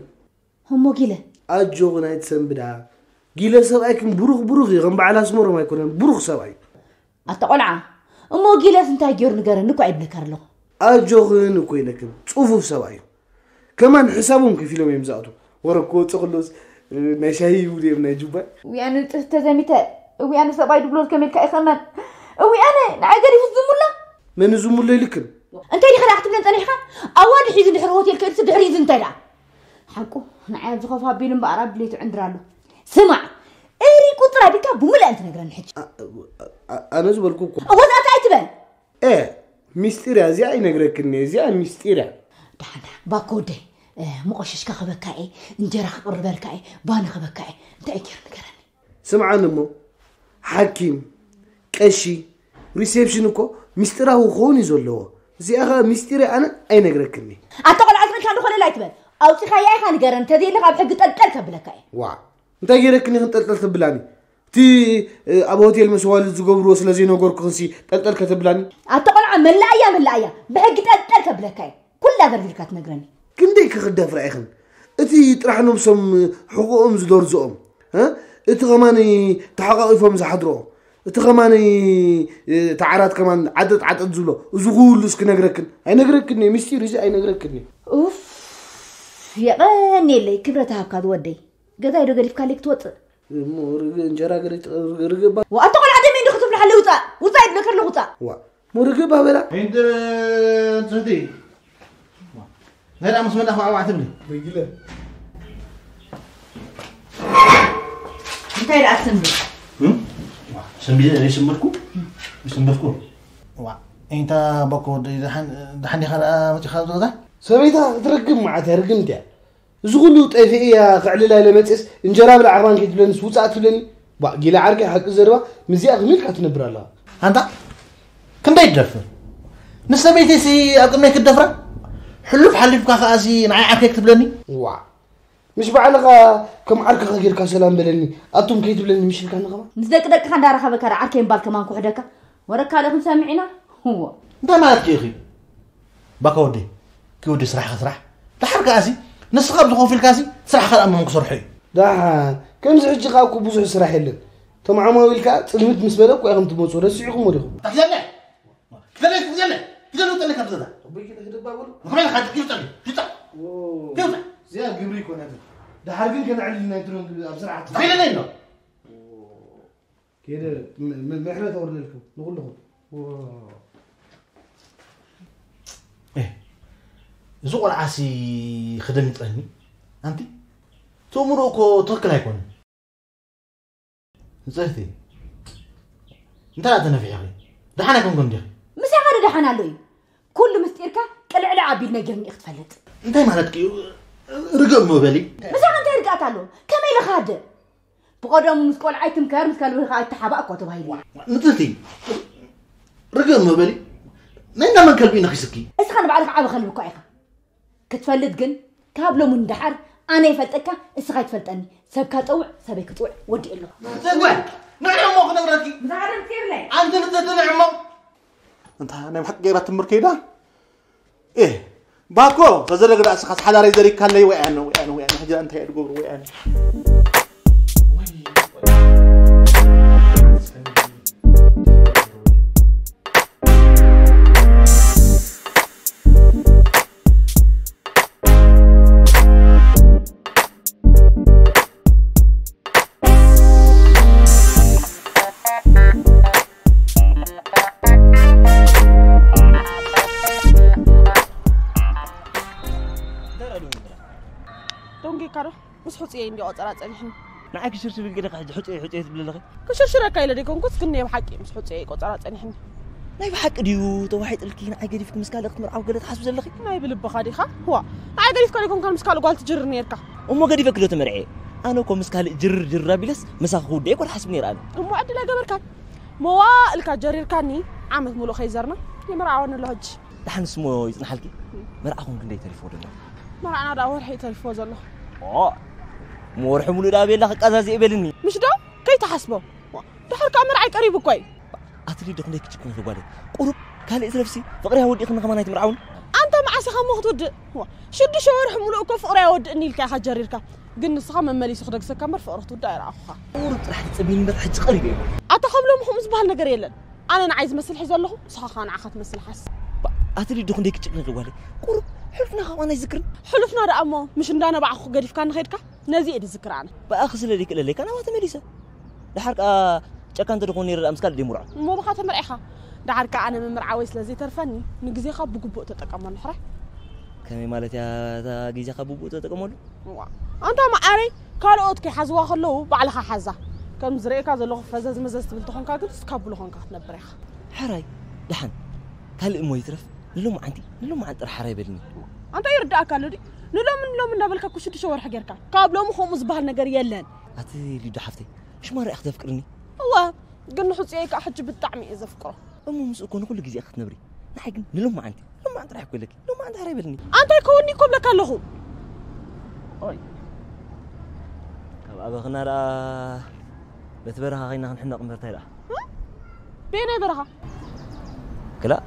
እሞ ጊለ? ኣጆኽን ኣይትሰንብዳ። ጊለ ሰብኣይክን ብሩኽ ብሩኽ እዩ፣ ከም በዓል ኣስመሮም ኣይኮነን፣ ብሩኽ ሰብኣይ። ኣታ ቆልዓ፣ እሞ ጊለስ እንታይ ገይሩ ንገረኒ እኮ ኣይብለካ ኣለኹ። ኣጆኽን እኮ ኢለክን፣ ጽፉፍ ሰብኣይ እዩ። ከማን ሕሳቦም ከፊሎም እዮም ዝኣትዉ። ወረ ክወጽእ ከሎስ፣ እ፣ ናይ ሻሂ ይብሉ እዮም ናይ ጁባ። እውይ ኣነ ንጽህቲ ተዘሚተ፣ እውይ ኣነ ሰብኣይ ድብሎ ከመይ ኢልካ ይኸመን። እውይ ኣነ ንዓይ ገዲፉ ዝሙላ። መን ዝሙሎ ኢልክን? እንታይ ዲኻ ደኣ ክትብለን ጸኒሕካ? ኣዋዲ ሒዙ ድሕሪ ሆቴል ከይዱስ ድሕሪ እዚ እንታይ ደኣ? ሓቁ፣ ንዓይ ኣብዚ ኮፍ ኣቢሉ እምበኣር ኣብ ድሌቱ ዕንድር ኣሎ። ስማዕ፣ እሪ ቁጽሪ ኣቢልካ ብምሉእ ኣን ትነግረኒ ሕጂ። ኣ-፣ ኣ-፣ ኣነ ዝበልኩ እኮ። እወ፣ ዛታ ኣይትበል። ኤ፣ ሚስጢር እያ እዚኣ፣ ኣይነግረክን እየ። እዚኣ ሚስጢር እያ። ደሓን፣ ደሓን። ባኮ ወደይ፣ እ፣ መቆሸሽካ ክበካ እየ፣ እንጀራ ክቕርበልካ እየ፣ ባኒ ክበካ እየ። እንታይ እዩ ገይሩ ንገረኒ። ስምዓኒ እሞ፣ ሓኪም፣ ቀሺ፣ ሪሴፕሽን እኮ ሚስጢራዊ ክኸውን እዩ ዘለዎ። እዚኣ ኸ ሚስጢር እያ፣ ኣነ ኣይነግረክን እየ። ኣታ ቆልዓ፣ ዝቕልካ እንዶ ኮለል ኣይትበል። ኣውጺኻያ ኢኻ ንገረኒ፣ ተዘየለ ካብ ሕጊ ጠልጠል ከብለካ እየ። ዋ፣ እንታይ ገይረክኒ ክንጠልጠል ትብላኒ? እቲ፣ እ፣ ኣብ ሆቴል ምስ ዋልድ ዝገብርዎ ስለ ዘይነገርኩኽንሲ ጠልጠል ከተብላኒ? ኣታ ቆልዓ፣ መላእያ፣ መላእያ፣ ብሕጊ ጠልጠል ከብለካ እየ። ኩላ ዘርዚርካ ትነግረኒ። ክንደይ ክኽደፍራ ኢኽን? እቲ ጥራሕ ነብሶም ሕቑኦም ዝደርዝኦም፣ እ? እቲ ኸማን ተሓቋቒፎም ዝሓድርኦ፣ እቲ ኸማን፣ እ፣ እቲ ዓራት ከማን ዓጠጥ ዓጠጥ ዝብሎ፣ እዚ ኩሉ እስኪ ነግረክን? ኣይነግረክን እየ፣ ምስጢር እዚ ኣይነግረክን እየ። ኡፍ፣ የቐንየለይ፣ ክብረት ሃብካ ዝወደይ። ገዛይ ዶ ገዲፍካለይ ክትወፅእ? እሞ ርግእ እንጀራ ገለ ርግእ ባ- ዋ፣ ኣታ ቆልዓ ደመይ እንዶ ክትብሎ ሓለ ውፃእ፣ ውፃእ ይብለካ ኣለኹ፣ ውፃእ። ዋ፣ እሞ ርግእ ባበላ። እንት-፣ እንትንቲ። ናይ ደኣ ምስ መጣኹ ኣባዕ ትብሊ። በጊለ። እንታይ ደኣ ትሰንብድ? እም? ዋ፣ ሰንቢደ ዘይሰንበድኩ? ይሰንበድኩ። ዋ፣ እንታ ቦኮ ወደይ፣ ደሓን፣ ደሓን ዲኻ ደኣ መፂኻ ኣብዚ ገዛ? ሰበይታ ክትረግም መዓት እያ፣ ርግምቲ እያ። እዚ ኩሉ ጠፊኤያ ከዕልላ ኢለ መፅየስ፣ እንጀራ ብላዕ ከማን ከይትብለኒስ ውፃእ ትብለኒ? ባ፣ ጊላ ዓርከይ፣ ሓቂ ዘረባ፣ ምስዚኣ ከመይ ኢልካ ትነብር ኣለኻ? ኣንታ፣ ክንደይ ትደፍር? ንሰበይተይሲ ኣብ ቅድመይ ክትደፍራ? ሕሉፍ ሓሊፍካ ከኣሲ ንዓይ ዓርከይ ክትብለኒ? ዋ፣ ምሽ ባዕልኻ ከም ዓርክኻ ጌርካ ሰላም በለኒ፣ ኣቱም ከይትብለኒ ምሽ ኢልካኒ ከማን? ምስ ደቂ ደቅኻ እንዳረኸበካ ዳ ዓርከይ እምባል ከማን ክውሕደካ? ወረ ካልእ ክንሰምዕ ኢና? እዎ። እንታይ ማለትኪ ኢኺ? ባካ ወደይ፣ ኪ ወዲ ስራሕኻ ስራሕ። ደሓር ከኣሲ፣ ንስኻ ኣብዚ ኮፍ ኢልካሲ፣ ስራሕኻ ደኣ መን ክሰርሖ እዩ? ደሓን፣ ከምዚ ሕጂ ከኣ እኮ ብዙሕ ስራሕ የለን። እቶም ዓማዊል ከኣ ጽልምት ምስ በለ እኮ ኢኹም ትመጹ፣ ረሲዕኹምዎ ዲኹም? ክዘለ! ክዘለ፣ ክዘለ! ክዘለ ውጠለካ ብዘዛ! ኣቦይ ኪደ ክደባ በሉ። ንኸመይ ኢኻ ትውጠል? ትውጣ! ዎ። ትውጣ! እዚኣ ግብሪ ኣይኮነትን። ደሓር ግን ከነዕልል ናይ ትሮን ግብሪ ኣብ ስራሕ ኣትፍታ። ተኸይለለይ ኣሎ። ከይደ ም-፣ ም-፣ ምሕረት ኣውርደልኩም ንኹልኹም። ኤ፣ እዚ ቆልዓሲ ክደንግጸኒ። ኣንቲ፣ ትእምሮ እኮ ትኽክል ኣይኮነን። ንጽህቲ፣ እንታይ ደኣ ተነፊሕኺ? ደሓን ኣይኮንኩን ዲኺ? ምሳኻ ዶ ደሓን ኣሎ እዩ? ኩሉ ምስጢርካ ቅልዕልዕ ኣቢሉ ነጊርኒ እዩ ክትፈልጥ። እንታይ ማለትኪ እዩ? ርግእ እሞ በሊ። ምሳኻ እንታይ ርግኣት ኣሎ? ከመይ ኢለ ክሃድእ? ብቐደሙ ምስ ቆልዓ ኣይትምከር፣ ምስ ከልቢ ከኣ ኣይተሓባእ እኮ ተባሂሉ እዩ። ንጽህቲ፣ ርግእ እሞ በሊ። ናይ እንዳ መን ከልቢ እዩ ነኺስኪ? እስኻ ንባዕልኻ ዓቢ ከልቢ እኳ ኢኻ። ክትፈልጥ ግን፣ ካብ ሎሚ ንደሓር ኣነ ይፈልጠካ፣ እስኻ ይትፈልጠኒ። ሰብካ ጸውዕ፣ ሰበይ ክጽውዕ፣ ወዲእ ኣለኹ። ንዕሞ ክነግረኪ። ብዛዕባ ደምፂ የብለይ። ኣንቲ ንጽህቲ ንዕሞ። እንታ ናይ ብሓቂ ገይራ ትምር ከይዳ? ኤ፣ ባኮ፣ ተዘረግ ዳኣ እስኻስ ሓዳረይ ዘሪግካለይ ወይ ኣነ፣ ወይ ኣነ፣ ወይ ኣነ። ሕጂ እንታይ እየ ዝገብሮ ወይ ኣነ? ደንጊካ ዶ? ምስ ሕጹየይ እንዲ ቆጸራ ጸኒሕኒ። ንዓይ ክሽርሽር ኢልኪ ዲኺ ሕጂ ሕጹየይ፣ ሕጹየይ ትብሊ ኣለኺ? ክሽርሽረካ ኢለ ደይኮንኩስ፣ ግን ናይ ብሓቂ ምስ ሕጹየይ ቆጸራ ጸኒሕኒ። ናይ ብሓቂ ድዩ ተዋሒጥልኪ ንዓይ ገዲፍኪ ምስ ካልእ ክትምርዓዊ ገለ ትሓስቢ ዘለኺ? ናይ ብልብኻ ዲኻ? ህዋ፣ ንዓይ ገዲፍካ ደይኮንካን ምስ ካልእ ጓል ትጅርር ነይርካ። እሞ ገዲፈኪ ዶ ተመርዕየ? ኣነ እኮ ምስ ካልእ ጅርር ጅርር ኣቢለስ ምሳኺ ክውድእ እኮ ዝሓስብ ነይረ ኣነ። እሞ ዕድል ኣይገበርካን። መዋእልካ ጀሪርካኒ ዓመት ሙሉእ ከይዘርና ይምርዓወኒ ኣሎ ሕጂ። ደሓንስ እሞ ይጽንሓልኪ። መርዓኹም ክንደይ ተሪፍዎ ደሎ? መርዓና ደኣ ወርሒ እዩ ተሪፍዎ ዘሎ። ኦ፣ እሞ ወርሒ ሙሉእ ደኣ ቤላ ክቀዛዝእ በልኒ። ምሽ ዶ? ከይትሓስቦ። ድሓር ከኣ መርዓይ ቀሪቡ እኮ እዩ። ኣቲ ሊዱ ክንደይ ክጭክን ኢኺ ጓለይ። ቁሩብ ካልእ ትረፍሲ ፍቕሪ ኣወዲእኽኒ ከማን ኣይትምርዓውን? ኣንታ መዓስ ኢኻ እሞ ክትውድእ? ዋ፣ ሽዱሽተ ወርሒ ሙሉእ እኮ ፍቕሪ ኣወድእኒ ኢልካ ኢኻ ጀሪርካ። ግን ንስኻ መመሊሱ ክደግሰካ እምበር ፍቕሪ ክትውድእ ኣይረኣኹኻ። ቁሩብ ጥራሕ ትጽብይኒ እምበር ሕጂ ቀሪበ እየ። ኣታ ካብ ሎሚ ከምኡ ዝበሃል ነገር የለን። ኣነ ንዓይ ዝመስል ሒዘ ኣለኹ፣ ንስኻ ኸኣ ንዓኻ ትመስል ሓስ። ኣቲ ሊዱ ክንደይ ክጭክን ኢኺ ጓለይ። ቁሩብ ሕሉፍና ካብ ኣነ ኣይዝክርን። ሕሉፍና ደኣ እሞ ምሽ እንዳነባዕኹ ገዲፍካኒ ኸይድካ? ነዚ እየ ዝዝክር ኣነ። ብኣኺ ስለ ዘይክእለለይ፣ ካናባ ተመሊሰ። ደሓር ከኣ ጨካን እንተ ደኾን ነይረ ደኣ ምስ ካልእ ደይምርዖ። እሞ ብኻ ተመርዒኻ። ደሓር ከኣ ኣነ ምምርዓወይ ስለ ዘይተርፈኒ፣ ንግዜኻ ብግቡእ ተጠቀመሉ፣ ሕራይ። ከመይ ማለት እያ እታ ግዜኻ ብግቡእ ተጠቀመሉ? እዋ። ኣንታ መዓረይ፣ ካልኦት ከይሓዝዋ ከለዉ ባዕልኻ ሓዛ። ከም ዝርእየካ ዘለኹ ፈዘዝ መዘዝ ትብል ተኾንካ ግን እስካብ ብሎ ኾንካ ክትነብር ኢኻ። ሕራይ፣ ደሓን። ካልእ እሞ ይትረፍ፣ ንሎማዓንቲ ንሎማዓንቲ ጥራሕ ሕራይ በልኒ። ኣንታ ይርዳእካ ኣሎ ድዩ? ንሎምን ንሎምን እንዳበልካ ኩሽዱሸ ወርሒ ጌርካ፣ ካብ ሎሚ ከምኡ ዝበሃል ነገር የለን። ኣቲ ሊዱ ሓፍተይ፣ ሽማራ ኢኺ ተፍቅርኒ? እዋ፣ ግን ንሕጹየይ ከኣ ሕጂ ብጣዕሚ እየ ዘፍቅሮ። እሞ ምስኡ እኮ ንኹሉ ግዜ ክትነብሪ፣ ንዓይ ግን ንሎማዓንቲ ንሎማዓንቲ ጥራሕ እኮ ኢለኪ። ሎማዓንቲ ሕራይ በልኒ። ኣንታይ ከውኒ እኮ ብለካ ኣለኹ። ኦይ፣ ካብ ኣበኽና ደኣ በቲ በረኻ ኸይና ክንሕነቕ እምበር እንታይ ደኣ? በየናይ በረኻ? ክላእ፣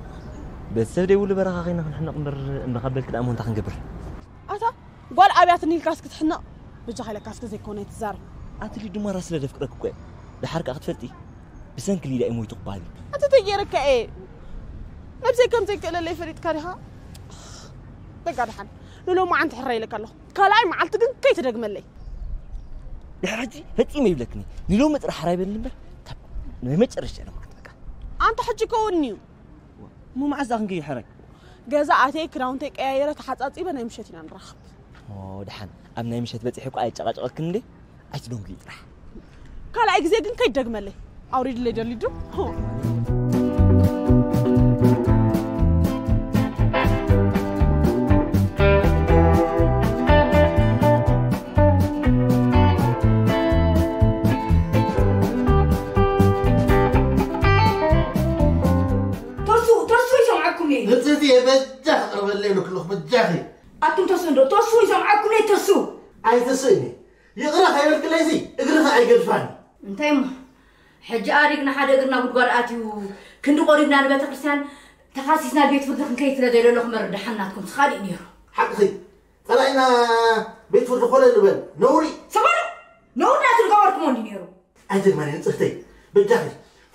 ቤተሰብ ደይብሉ በረኻ ኸይና ክንሕነቕ እምበር፣ እምበኻ በልኪ ደኣ እሞ እንታይ ክንገብር? ኣታ ጓል ኣብያትኒ ኢልካስ ክትሕነቕ? በጃኻ ኢለካስ ከዘይኮነ ኣይትዛረብ። ኣቲ ሊዱ ማራ ስለ ዘፍቅረኪ እኮ እየ። ደሓር ከኣ ክትፈልጢ፣ ብሰንኪ ሊድያ እየ ሞይቱ ክበሃል እዩ። ኣቲ ተጌረካ እየ። ነብሰይ ከም ዘይክእለለይ ፈሊጥካ ዲኻ? በቃ ደሓን፣ ንሎማዓንቲ ሕራይ ኢለካ ኣለኹ። ካልኣይ መዓልቲ ግን ከይትደግመለይ። ድሕሪ ሕጂ ፈጺመ ይብለክኒ። ንሎሚ ጥራሕ ሕራይ በልኒ እምበር፣ ካብ ናይ መጨረሻ ኢለ ክመዓት በቃ። ኣንታ ሕጂ ከውኒ እዩ። እሞ መዓዝ ደኣ ክንከይድ ሕራይ? ገዛ ኣትየ ክዳውንተይ ቀያይረ ተሓጻጺበ ናይ ምሸት ኢና ንራኸብ። ኦ፣ ደሓን። ኣብ ናይ ምሸት በጺሐ እኮ ኣየጨቃጨቀክን እንዴ? ኣይትደንጉይ ጥራሕ። ካልኣይ ግዜ ግን ከይትደግመለይ። ኣውሪድለይ ደሊዱ። ተሱ፣ ተሱ ይሰምዓኩም እየ። ንጽህቲ እየ በጃ ክቕርበለይ ኢሉ ክልኹ በጃኺ። ኣቱም ተሱ እንዶ፣ ተሱ ይሰምዓኩም እየ፣ ተሱ። ኣይትስእኒ። ይቕረ ከይበልክለይሲ እግርኺ ኣይገድፋኒ። እንታይ እሞ? ሕጂ ኣሪግና ሓደ እግርና ጉድጓድ ኣትዩ፣ ክንዲ ቆሪብና ንቤተ ክርስቲያን ተኻሲስና ቤት ፍርዲ ክንከይድ ስለ ዘይደለኹም መርዳሓን ናትኩም ስኻሊእ ነይሩ። ሓቅኺ። ጸላኢና ቤት ፍርዲ ኮለል በል። ነውሪ። ስቕ በሉ። ነውሪ ናቱ ዝገበርኩሞ እንዲ ነይሩ። ኣይትግመኒ ንጽህተይ። በጃኺ።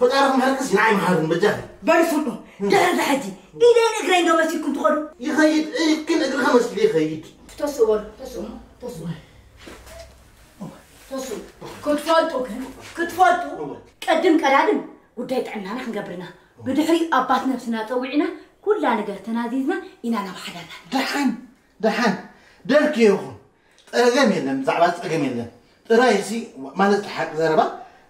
ፈጣሪ ክምሕርክስ ንዓይ መሓርን በጃኺ። በሉ ስምዑ። ድሕሪ ሕጂ ኢደይን እግረይን ዶ መሲልኩም ትኸዱ? ይኸይድ። እግርክን እግርኻ መሲሉ ይኸይድ። ተስኡ በሉ። ተስኡ እሞ። ተስኡ። ተስኡ። ክትፈልጡ ግን፣ ክትፈልጡ እወ። ቅድም ቀዳድም ጉዳይ ጥዕናና ክንገብርና። ብድሕሪኡ ኣባት ነብስና ጸዊዕና ኩላ ነገር ተናዚዝና ኢና ናብ ሓዳርና። ደሓን፣ ደሓን። ደርኪ ይኹን። ጸገም የለን፣ ብዛዕባ ጸገም የለን። ጥራይ ሲ፣ ማለት ሓቂ ዘረባ፣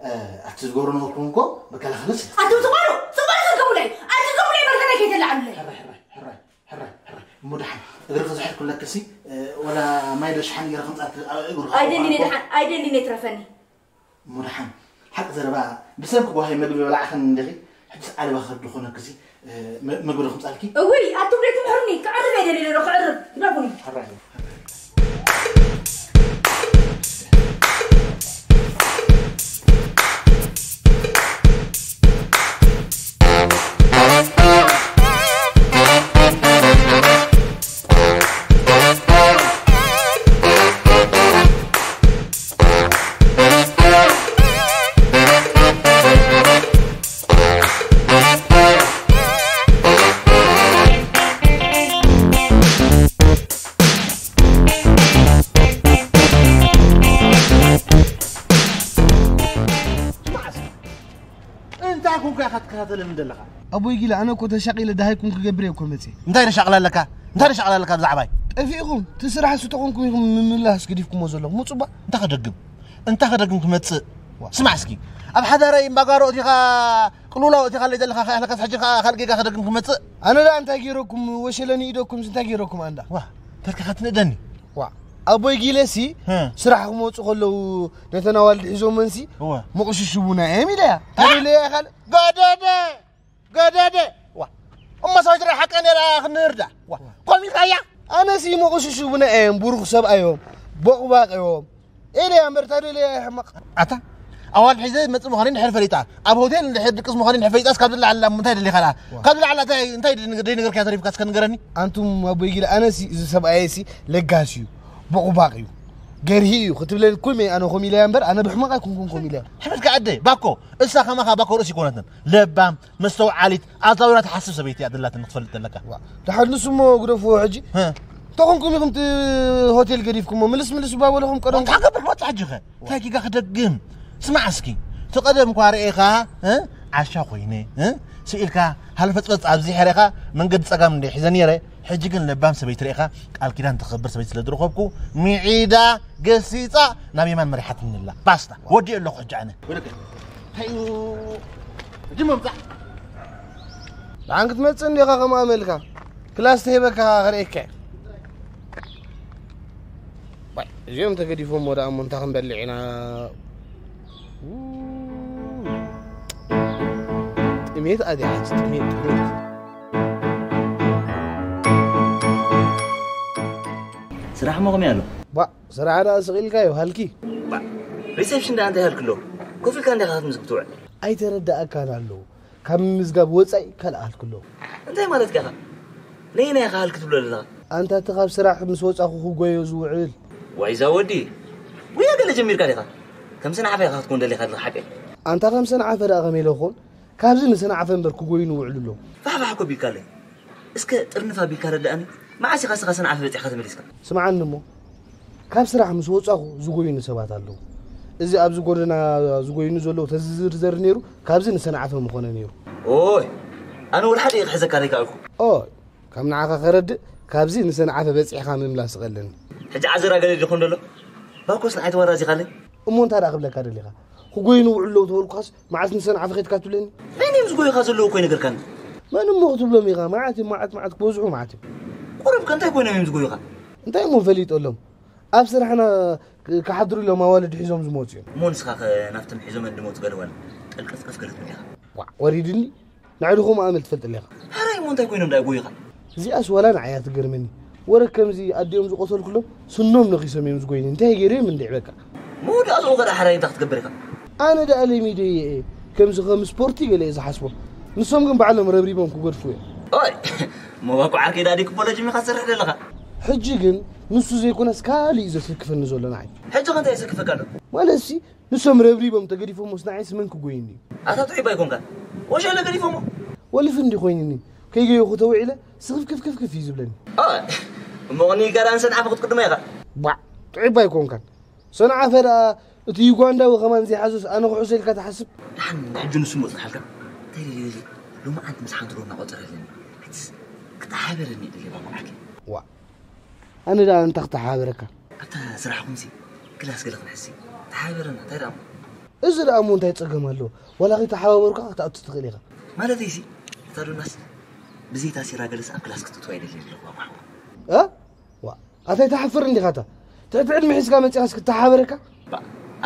እ፣ ኣቲ ዝገብሮ ነበርኩም እኮ መከላኸሊ ስለ ኣቱም ስቕ በሉ፣ ስቕ በሉ፣ ስቕ በሉ፣ ኣቲ ስቕ በሉ፣ መርገመይ ከይተላዕሉለይ። ሕራይ፣ ሕራይ፣ ሕራይ፣ ሕራይ፣ ሕራይ። እሞ ደሓን፣ እግርኺ ዝሕልኩለክሲ፣ እ፣ ወላ ማይ ዶ ሸሓኒ ገይረ ከምጻት፣ እ፣ እግሩ ኣይደልን እየ ክሓልኩ። ደሓን፣ ኣይደልን እየ ትረፈኒ። እሞ ደሓን፣ ሓቂ ዘረባ፣ ብሰንኪ ጓሂ መግቢ በላዕኽን እንዲኺ፣ ሕጂስ ዓለባ ከብዲ ኮነክሲ፣ እ፣ መ-፣ መግቢ ዶ ከምጻልኪ? እውይ፣ ኣቱም ደይ ትምሕሩኒ፣ ክዕርብ እየ ደልየ ዘሎ፣ ክዕርብ፣ ግደፉኒ። ሕራይ። እንታይ ኮንካ ኢኻ ትከታተለኒ ዘለኻ? ኣቦይ ጊላ፣ ኣነ እኮ ተሻቒለ ደሃይኩም ክገብር እየ እኮ መጽየ። እንታይ ደሻቕላ ኣለካ? እንታይ ደሻቕላ ኣለካ ብዛዕባይ? ጠፊእኹም፣ እቲ ስራሕ እሱ ተኾንኩም ኢኹም ምምላስ ገዲፍኩሞ ዘለኹም። ምጹ እባ። እንታይ ከደግም? እንታይ ከደግም ክመጽእ? ዋ። ስማዕ እስኪ፣ ኣብ ሓዳረይ እምባጋሮ እቲኻ፣ ቅልውላው እቲኻ ኣለይ ዘለኻ ከይኣኽለካስ ሕጂ ከኣ ካልእ ጌጋ ከደግም ክመጽእ? ኣነ ደኣ እንታይ ገይረኩም? ወሸለኒ ኢደኩምስ እንታይ ገይረኩም ኣንዳ? ዋ፣ ተርካ ከትንእደኒ? ዋ፣ ኣቦይ ጊለሲ ህ። ስራሕ ክመጹ ከለዉ ነተን ኣዋልድ ሒዞመንሲ እወ። መቑሽሽቡና እዮም ኢለያ። ተደለያ ካልእ? ገደደ! ገደደ! ዋ፣ እሞ ሰበይቲ ዶ ሓቀን እያ ክንርዳ? ዋ፣ ኮሚልካያ? ኣነሲ መቑሽሽቡና እዮም፣ ብሩኽ ሰብኣዮም፣ ቦቕባቕ እዮም። ኢለያ እምበር ተደለያ ሕመቕ። ኣታ፣ ኣዋልድ ሒዘ መጽእ ምዃነይ እንድሕር ፈሊጣ፣ ኣብ ሆቴል እንድሕር ድቅስ ምዃነይ እንድሕር ፈሊጣስ ካብ ዝለዓል ኣብ ምንታይ ደሊኻ ደኣ? ዋ። ካብ ዝለዓል እንታይ፣ እንታይ ደይ-፣ ደይነገርካያ ተሪፍካ እስከ ንገረኒ? ኣንቱም ኣቦይ ጊላ፣ ኣነሲ እዚ ሰብኣየሲ ለጋስ እዩ፣ ቦቕባቕ እዩ፣ ገርሂ እዩ ክትብለልኩም እየ ኣነ ኮም ኢለያ እምበር፣ ኣነ ብሕመቕ ኣይኮንኩን ኮም ኢለያ። ሕመትካ ኣደ፣ ባኮ፣ እሳ ከማኻ ባኮ ርእሲ ኣይኮነትን። ለባም፣ መስተውዓሊት፣ ኣዛዊራ ትሓስብ ሰበይቲ እያ ደላትኒ ክትፈልጥ ዘለካ። ዋ፣ ደሓር ንሱ እሞ ግደፍዎ ሕጂ። ህ። ተኾንኩም ኢኹም እቲ ሆቴል ገዲፍኩሞ፣ ምልስ ምልስ እባ በልኹም ቀደም። እንታይ ክገብር ክመጽእ ሕጂ ኸ? እንታይ ጌጋ ክደግም? ስማዕ እስኪ፣ እቲ ቀደም እኳ ርኤኻ፣ እ? ዓሻ ኮይነ፣ እ? ስኢልካ፣ ሃልፈጽበጽ ኣብዚሐ ርኤኻ፣ መንገዲ ጸጋም እንደ ሒዘ ነይረ፣ ሕጂ ግን ለባም ሰበይቲ ርኢኻ ቃል ኪዳን ተኸብር ሰበይቲ ስለ ዝረኸብኩ፣ ምዒዳ ገሲጻ ናብ የማን መሪሓትኒ ኣላ። ባስታ፣ ወዲኤ ኣለኹ ሕጂ ኣነ። ወደቀ። ታዩ ሕጂ ምምጻእ። ብሓን ክትመጽእ እንዲኻ ከም ኣመልካ። ክላስ ተሂበካ ከርእየካ እየ። ዋይ፣ እዚኦም ተገዲፎም ወደ ኣሞ እንታይ ክንበልዕ ኢና? ው-፣ ጥሜት ኣድያ ሕጂ፣ ጥሜት፣ ጥሜት። ስራሕ ሞ ከመይ ኣሎ? ባ፣ ስራሕ ደኣ ስቕ ኢልካዮ፣ ሃልኪ። ባ፣ ሪሴፕሽን ደኣ እንታይ ሃልኪ ኣሎ? ኮፍ ኢልካ እንዲኻ ክትምዝግብ ትውዕል። ኣይተረዳእካን ኣሎ። ካብ ምምዝጋብ ወጻኢ ካልእ ሃልኪ ኣሎ። እንታይ ማለትካ ኢኻ? ነየናይ ኢኻ ሃልኪ ትብሎ ዘለኻ? ኣንታ እቲ ካብ ስራሕ ምስ ወጻኹ ክጎዮ ዝውዕል። ዋይ እዛ ወዲ፣ ጉያ ገለ ጀሚርካ ዲኻ? ከም ሰንዓፈ ኢኻ ክትኮን ደሊኻ ዘለኻ ሓቀይ? ኣንታ ከም ሰንዓፈ ደኣ ከመይ ኢለ ክኾን? ካብዚ ንሰንዓፈ እምበር ክጎዩ ንውዕሉ ኣለዉ። ፋሕፋሕ እኮ ቢልካለይ። እስከ ጥርንፍ ኣቢልካ ረድኣኒ። መዓስ ኢኻ እስኻ ሰንዓፈ በጺሕካ ተመሊስካ? ስምዓኒ እሞ፣ ካብ ስራሕ ምስ ወጻኹ ዝጎዩኒ ሰባት ኣለዉ። እዚ ኣብዚ ጎደና ዝጎዩኒ ዘለዉ ተዝዝርዘር ነይሩ፣ ካብዚ ንሰንዓፈ ምኾነ ነይሩ። ኦይ፣ ኣነ ወላ ሓደ እየ ክሕዘካ ዘይከኣልኩ። ኦይ፣ ካብ ንዓኻ ከረድእ፣ ካብዚ ንሰንዓፈ በጺሕካ ምምላስ ይቐለኒ። ሕጂ ዓዘራ ገለ ዲኾን ደሎ? ባኮስ ንዓይ ተወራዚኻለይ? እሞ እንታይ ደኣ ክብለካ ደሊኻ? ክጎዩኒ ውዕሉ ኣለዉ ተበልኩኻስ፣ መዓስ ንሰንዓፈ ኸድካ ትብለኒ? መን እዮም ዝጎዩኻ ዘለዉ እኮ ይነገርካኒ። መን እሞ ክትብሎም ኢኻ? መዓት እዮም፣ መዓት፣ መዓት፣ ክበዝሑ መዓት እዮም። ቁሩብ ከ እንታይ ኮይኖም እዮም ዝጎዩኻ? እንታይ እሞ ፈሊጠሎም? ኣብ ስራሕና ክ-፣ ክሓድሩ ኢሎም ኣዋልድ ሒዞም ዝመጹ እዮም። እሞ ንስኻ ኸ ናብቶም ሒዞመን ዝመጹ ገለ ዋላ ጠልቀፍቀፍ ገለ ትብል ኢኻ? ዋዕ፣ ወሪድኒ። ንዕድኹም ኣመል ትፈልጥለኻ። ሕራይ እሞ እንታይ ኮይኖም ደኣ ይጎዩኻ? እዚኣስ ዋላ ንዓይ እያ ትገርመኒ። ወረ ከምዚ ኣዲኦም ዝቆሰልኩሎም ስኖም ነኺሶም እዮም ዝጎይኒ። እንታይ ገይሮም እንድዒ በቃ። መወዳእትኡ ከ ደኣ ሕራይ እንታይ ክትገብር ኢኻ? ኣነ ደኣ ለሚደዮ እየ። ከምዚ ከም ስፖርቲ ገለ እየ ዝሓስቦ። ንሶም ግን ባዕሎም ረብሪቦም ክገድፉ እዮም። ኦይ፣ እሞ ባኮ ዓርከይ ደኣ ዲክቦሎጂ ኢኻ ትሰርሕ ዘለኻ? ሕጂ ግን ንሱ ዘይኮነስ ካልእ እዩ ዘስክፈኒ ዘሎ ንዓይ። ሕጂ ከ እንታይ የሰክፈካ ኣሎ? ማለትሲ ንሶም ረብሪቦም ተገዲፎሞስ ንዓይስ መን ክጎይኒ እዩ? ኣታ ጥዑይ ኣይኮንካን። ወሸለ ገዲፎሞ። ወልፊ እንዲ ኮይንኒ፣ ከይገየኹ ተውዒለ ስኽፍክፍክፍክፍ እዩ ዝብለኒ። ኣ፣ እሞ ቕኒ ጋር ኣንሰን ዓፈ ክትቅድሞ ኢኻ። ባዕ፣ ጥዑይ ኣይኮንካን። ሰንዓፈ ደኣ እቲ ዩጋንዳዊ ከማን ዘይሓዞስ ኣነ ክሕዞ ኢልካ ትሓስብ? ደሓን ሕጂ ንሱ መጽናሓልካ። እንታይ ኢለ ኢለ ሎማዓንቲ ምስ ሓንቲ ዶ እናቖጸረ ኣለኒ። ሕጂስ ክተሓበረኒ ይደሊ ባኮ ዓርከይ። ዋእ፣ ኣነ ደኣ እንታይ ክተሓባበረካ? ኣብታ ስራሕኹምሲ ክላስ ገለ ክንሕዝሲ ተሓባበረና። እንታይ ደኣ እሞ? እዚ ደኣ እሞ እንታይ ጸገም ኣለዎ? ዋላ ከይተሓባበሩካ ክትኣቱ ትኽእል ኢኻ። ማለተይሲ እታ ዶናስ ብዘይ ታሴራ ገለስ ኣብ ክላስ ክትእትዋ ኣይደልን ኣለኹ ኣባሓ። እ? ዋ፣ ኣታ ኣይትሓፍር እንዲኻ እታ? ትሕቲ ዕድመ ሒዝካ መጺኻስ ክተሓባበረካ? ባ፣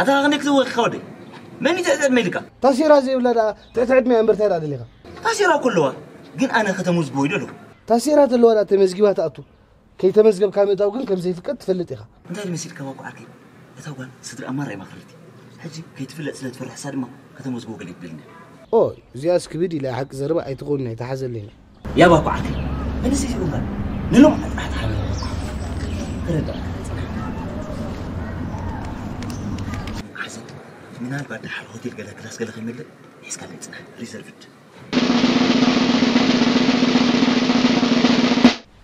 ኣታ ክንደይ ክትወኺ ወደይ? መን እዩ ትሕቲ ዕድመ ኢልካ? ታሴራ ዘይብላ ደኣ ትሕቲ ዕድመ እያ እምበር እንታይ ደኣ ደሊኻ? ታሴራ እኮ ኣለዋ፣ ግን ኣነ ከተመዝግቦ ይደለኹ። ታሴራ ተለዋ ደኣ ተመዝጊባ ትኣቱ። ከይተመዝገብካ ምእታው ግን ከም ዘይፍቀድ ትፈልጥ ኢኻ። እንታይ ኢሉ መሲልካ ዋኮ ዓርከይ? እታ ጓል ስድራኣ ማራ እያ ማኽረርቲ። ሕጂ ከይትፍለጥ ስለ ትፈርሕሳ ድማ ከተመዝግቦ ገለ ይትብለኒ። ኦይ፣ እዚኣስ ክብድ ኢላ ሓቂ ዘረባ ኣይትኾንን ኣይትሓዘለይን። ያ ባኮ ዓርከይ፣ እንስይ ይብላ ንሎም ዓጥራሕ ተሓበረ። ተረዳእ። ሓሰብ ምናልባት ድሓር ሆቴል ገለ ክላስ ገለ ከይመልእ ሒዝካ ለይ ጽናሕ ሪዘርቭድ።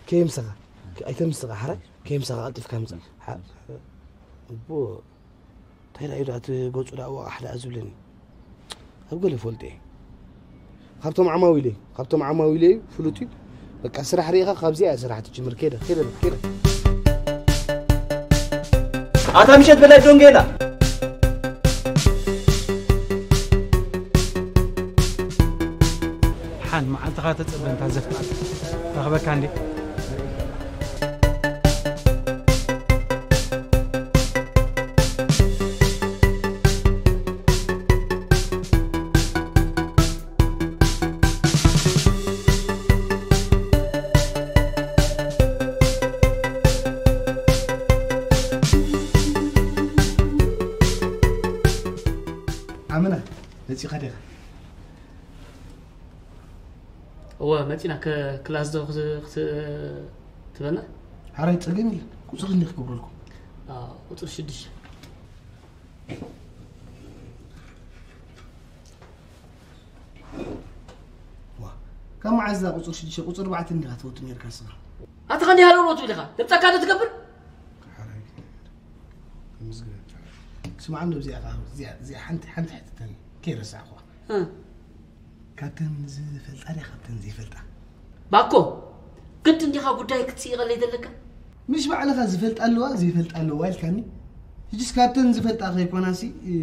ከየምሰኻ፣ ኣይተምስኻ፣ ሓራይ ከየምሰኻ ቀልጢፍካ ምጻእ። ሓ-፣ እቦ፣ እንታይ ደኣ እዩ ደኣ እቲ ገጹ ደኣ ወቓሕ ደኣ ዝብለኒ? ኣብ ገለ ፈልጦ እየ። ካብቶም ዓማዊለይ፣ ካብቶም ዓማዊለይ ፍሉጥ እዩ። በቃ ስራሕ ርኢኻ ካብዚኣ እያ ስራሕ ትጅምር። ከይደ፣ ከይደ፣ ከይደ። ኣታ ምሸት በላይ ዶንጌላ። ሓን መዓልትኻ ተጸበ እንታ ዘፍቅር። ረኽበካ እንዴ? ኣመና፣ መጺኻ ዲኻ? እወ፣ መጺና። ከ-፣ ክላስ ዶ ክት-፣ ክት-፣ ትበና? ሓራይ ጸገም የለን። ቁጽሪ እንዲኽ ክገብረልኩም። ኣዎ፣ ቁጽሪ ሽዱሽተ። ዋ፣ ካብ መዓዝ እዛ ቁጽሪ ሽዱሽተ፣ ቁጽሪ ኣርባዕተ እንዲኻ ትፈቱ ነርካ ንስኻ? ኣታ ኸንዲ ሃለውሎ ትብል ኢኻ? ደብጻካ ዶ ትገብር? ሓራይ፣ ምስግና። ስማዕ፣ እንዶ እዚኣ ኸዓ፣ እዚኣ፣ እዚኣ ሓንቲ፣ ሓንቲ ሕትተኒ፣ ከይረሳዕኹዋ። እ። ካብተን ዝፈልጣ ድያ፣ ካብተን ዘይፈልጣ? ባኮ፣ ግድን ዲኻ ጉዳይ ክትስይቐለይ ዘለካ? ምሽ ባዕልኻ ዝፈልጣ ኣለዋ ዘይፈልጣ ኣለዋ ኢልካኒ። ሕጅስ ካብተን ዝፈልጣ ከይኮናሲ፣ እ፣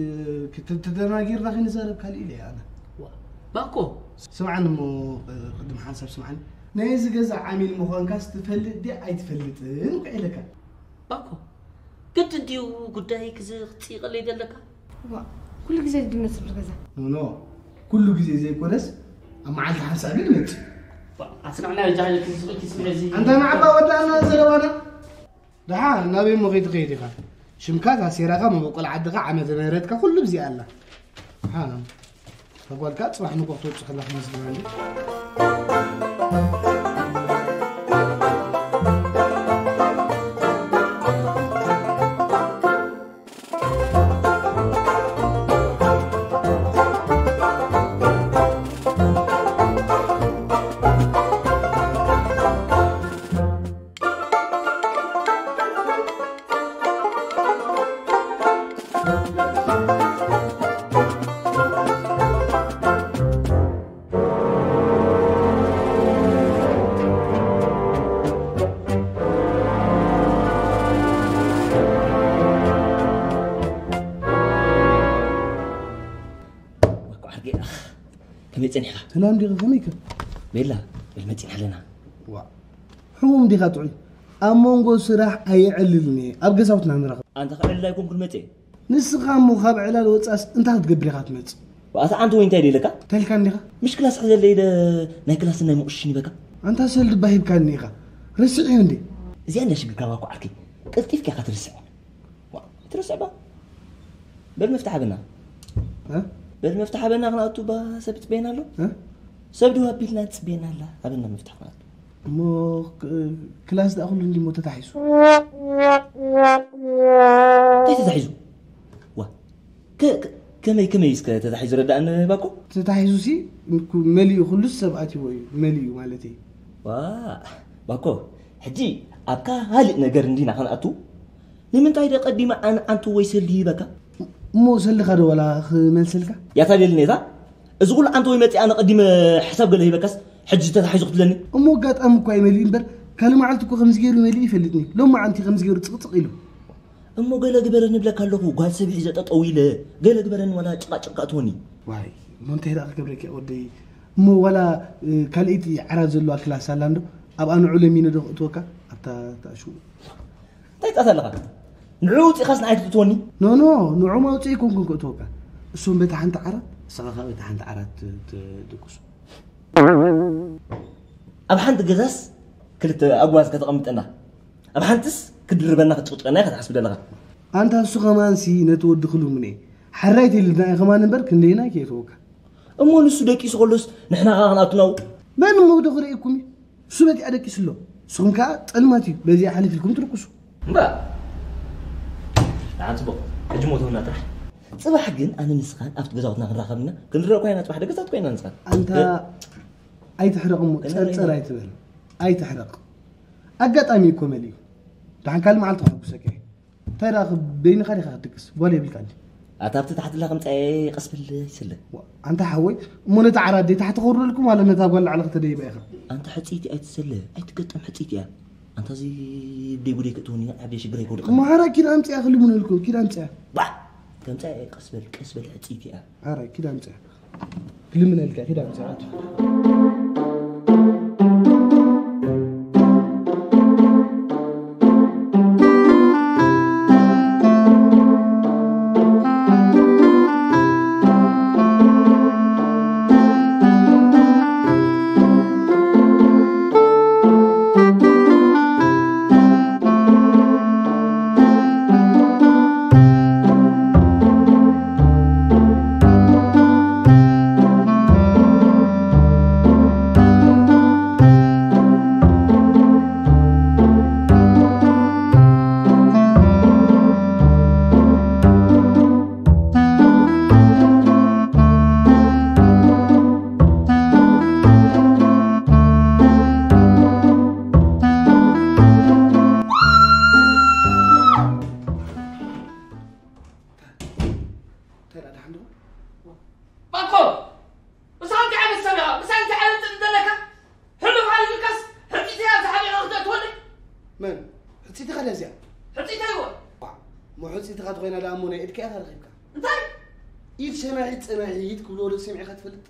ክተ-፣ ተደናጊርና ከይንዛረብ ካልእ ኢለ እየ ኣነ። ዋ፣ ባኮ። ስምዓኒ እሞ፣ እ፣ ቅድም ሓንሳብ ስምዓኒ። ናይ እዚ ገዛ ዓሚል ምዃንካስ ትፈልጥ ድያ ኣይትፈልጥን እኮ ኢለካ። ባኮ፣ ግድን ድዩ ጉዳይ ክዝ-፣ ክትስይቐለይ ዘለካ? ዋ፣ ኩሉ ግዜ ድመጽእ ብር ገዛ። ኖ፣ ኖ። ኩሉ ግዜ ዘይኮነስ ኣብ መዓልቲ ሓንሳብ እዩ ድመጽእ። ዋ፣ ኣስናዕና ጃህል ክትስቕ ኪስምዕ እዚ። ኣንታ ንዓባ ወዳእና ዘለዋና። ደሓ ናበይ እሞ ከይትኸይድ ኢኻ? ሽምካ ታሴራኻ መበቆል ዓድኻ ዓመተ ምህረትካ ኩሉ ብዚኣ ኣላ። ደሓ እታ ጓልካ ጽባሕ ንጎ ክትወጽእ ከላ ክመስል ማለት እዩ። ወኮ ዓርጌ፣ ከመይ ጸኒሕካ? ሰላም ዲኻ? ከመይከ? ቤላ፣ ቤል መጺና ኣለና። ዋ፣ ሕሙም ዲኻ ጥዑይ? ኣብ መንጎ ስራሕ ኣየዕልልን እየ። ኣብ ገዛውትና ንራኸብ። ኣንታ ክዕልል ኣይኮንኩን መጽእ። ንስኻ እሞ ካብ ዕላል ወጻስ እንታይ ክትገብር ኢኻ ትመጽእ? ኣታ ኣንተ ወይ እንታይ ደለካ? ተልካ እንዲኻ? ምሽ ክላስ ሕዘለይ ኢለ ናይ ክላስን ናይ ምቑሽሽን ይበካ? ኣንታ ሰልዲ እባ ሂብካኒ ኢኻ። ረሲዕዮ እንዴ? እዚኣ እንዳ ሽግርካ እባ እኮ ዓርከይ። ቀልጢፍካ ኢኻ ትርስዕ። ዋ፣ ትርስዕ እባ። በል መፍትሕ ሃበና። እ? በል መፍትሕ ሃበና ክንኣቱ እባ ሰብ ይጽበየና ኣሎ። እ? ሰብ ድው ኣቢልና ትጽበየና ኣላ። ሃበና መፍትሕ ክንኣቱ። እሞ ክ-፣ ክላስ ደኣ ኩሉ እንዲሞ ተታሒዙ። እንታይ ተታሒዙ? ዋ፣ ከ-፣ ከ-፣ ከመይ፣ ከመይ እስከ ተታሒዙ ረዳእኒ ባኮ? ተታሒዙ ሲ፣ ምኩ-፣ መሊኡ ኩሉስ ሰብ ኣትይዎ እዩ፣ መሊኡ ማለት እዩ። ዋ፣ ባኮ፣ ሕጂ ኣብ ካልእ ነገር እንዲና ክንኣቱ? ንምንታይ ደ ቀዲመ ኣነ ኣንቱ ወይ ሰልዲ ሂበካ? እሞ ሰልድኻ ዶ ዋላ ክመልሰልካ? ያታ ቤልኔታ፣ እዚ ኩሉ ኣንተ ወይ መጺኣ ኣነ ቀዲመ ሕሳብ ገለ ሂበካስ፣ ሕጂ ተታሒዙ ክትብለኒ? እሞ ኣጋጣሚ እኳ እዩ መሊኡ እምበር፣ ካልእ መዓልቲ እኮ ከምዚ ገይሩ መሊኡ ይፈልጥኒ። ሎም መዓልቲ ከምዚ ገይሩ ጽቕጽቕ ኢሉ። እሞ ገለ ግበረኒ እብለካ ኣለኹ፣ ጓል ሰብ ሒዘ ጠጠው ኢለ፣ ገለ ግበረኒ ዋላ ጭቃጭቃ እትወኒ። ዋይ፣ እሞ እንታይ ደኣ ክገብረኪ ወደይ? እሞ ዋላ፣ እ፣ ካልኣይቲ ዓራት ዘለዋ ክላስ ኣላ እንዶ፣ ኣብኣ ንዑ ለሚነ ዶ ክእትወካ? ኣብታ፣ ኣብታ ሽው። እንታይ ትኣት ኣለኻ? ንዑ ውጺኻስ ንዓይ ትእትወኒ? ኖ፣ ኖ፣ ንዑ ማውጽኢ ኣይኮንኩን ክእትወካ። እሶም በታ ሓንቲ ዓራት፣ ንስኻ ከኣ በታ ሓንቲ ዓራት ት-፣ ትድቅሱ። ኣብ ሓንቲ ገዛስ ክልተ ኣጓዝ ከተቐምጠና፣ ኣብ ሓንትስ ክድርበና ክትጭቕጭቐና ኢኻ ትሓስብ ዘለኻ። ኣንታ እሱ ኸማንሲ ነቲ ወዲ ክልምኖ እየ። ሓራይ ተይልናዮ ኸማን እምበር ክንደየናይ ከየእትወካ። እሞ ንሱ ደቂሱ ከሎስ ንሕና ኸኣ ክንኣቱ ናብኡ? መን እሞ ዶ ክርእየኩም እዩ? እሱ በዚኣ ደቂሱ ኣሎ። ንስኹም ከኣ ጸልማት እዩ፣ በዚኣ ሓሊፍ ኢልኩም ትድቅሱ። እምባ። ደሓን ጽቡቕ። ሕጂ ሞተውና ጥራሕ። ጽባሕ ግን ኣነ ንስኻን ኣብቲ ገዛውትና ክንራኸብ ኢና። ክንረአ እኳ ኢና ጽባሕ ደገታት እኳ ኢና ንስኻን። ኣንታ እ? ኣይትሕረቕ እሞ፣ ክንረአ ጸርጸር ኢና። ኣይትበል። ኣይትሕረቕ። ኣጋጣሚ እኮ መሊኡ። ደሓን ካልእ መዓልቲ ከሐጉሰካ እየ። እንታይ ደኣ፣ በይንኻ ዲኻ ክትድቅስ? ጓል የብልካን ድዩ? ኣታ ኣብቲ ታሕትላ ከምጻኤ ቀስ በል ኣይትሰለ። ዋ፣ ኣንታ ሓወይ፣ እሞ ነታ ዓራት ደይ ታሕቲ ከውርደልኩም፣ ዋላ ነታ ጓል ላዕሊ ከተደይባ ኢኻ? ኣንታ ሕጽይቲ ኣይትሰለ፣ ኣይትገጠም ሕጽይቲ እያ። ኣንታ እዚ ብደይ ጉደይ ክትህውኒ፣ ዓብየ ሽግር ኣይከውድቕን። እሞ ሓራ ኪድ ኣምጽኣ ክልምነልኩም፣ ኪድ ኣምጽኣ። ዋ፣ ከምጻኤ ቀስ በል፣ ቀስ በል ሕጽይቲ እያ። ሓራ ኪድ ኣምጽኣ። ክልምነልካ፣ ኪድ ኣምጽኣ። እንታይ ደኣ ደሓን ዶ? ባኮ! ምሳኻ እንታይ ዓይነት ሰብ ኢኻ? ምሳይ እንታይ ዓይነት ጥልሚ ዘለካ? ሕሉፍ ሓሊፉልካስ ሕጺጽ እያ እዛ ትኾይና ደኣ እሞ ናይ ኢድካ ኢኻ ረኺብካ። እንታይ? ኢድ ሸናሒት ጸናሒት ክብልዎ ዶ ሰሚዕካ ትፈልጥ?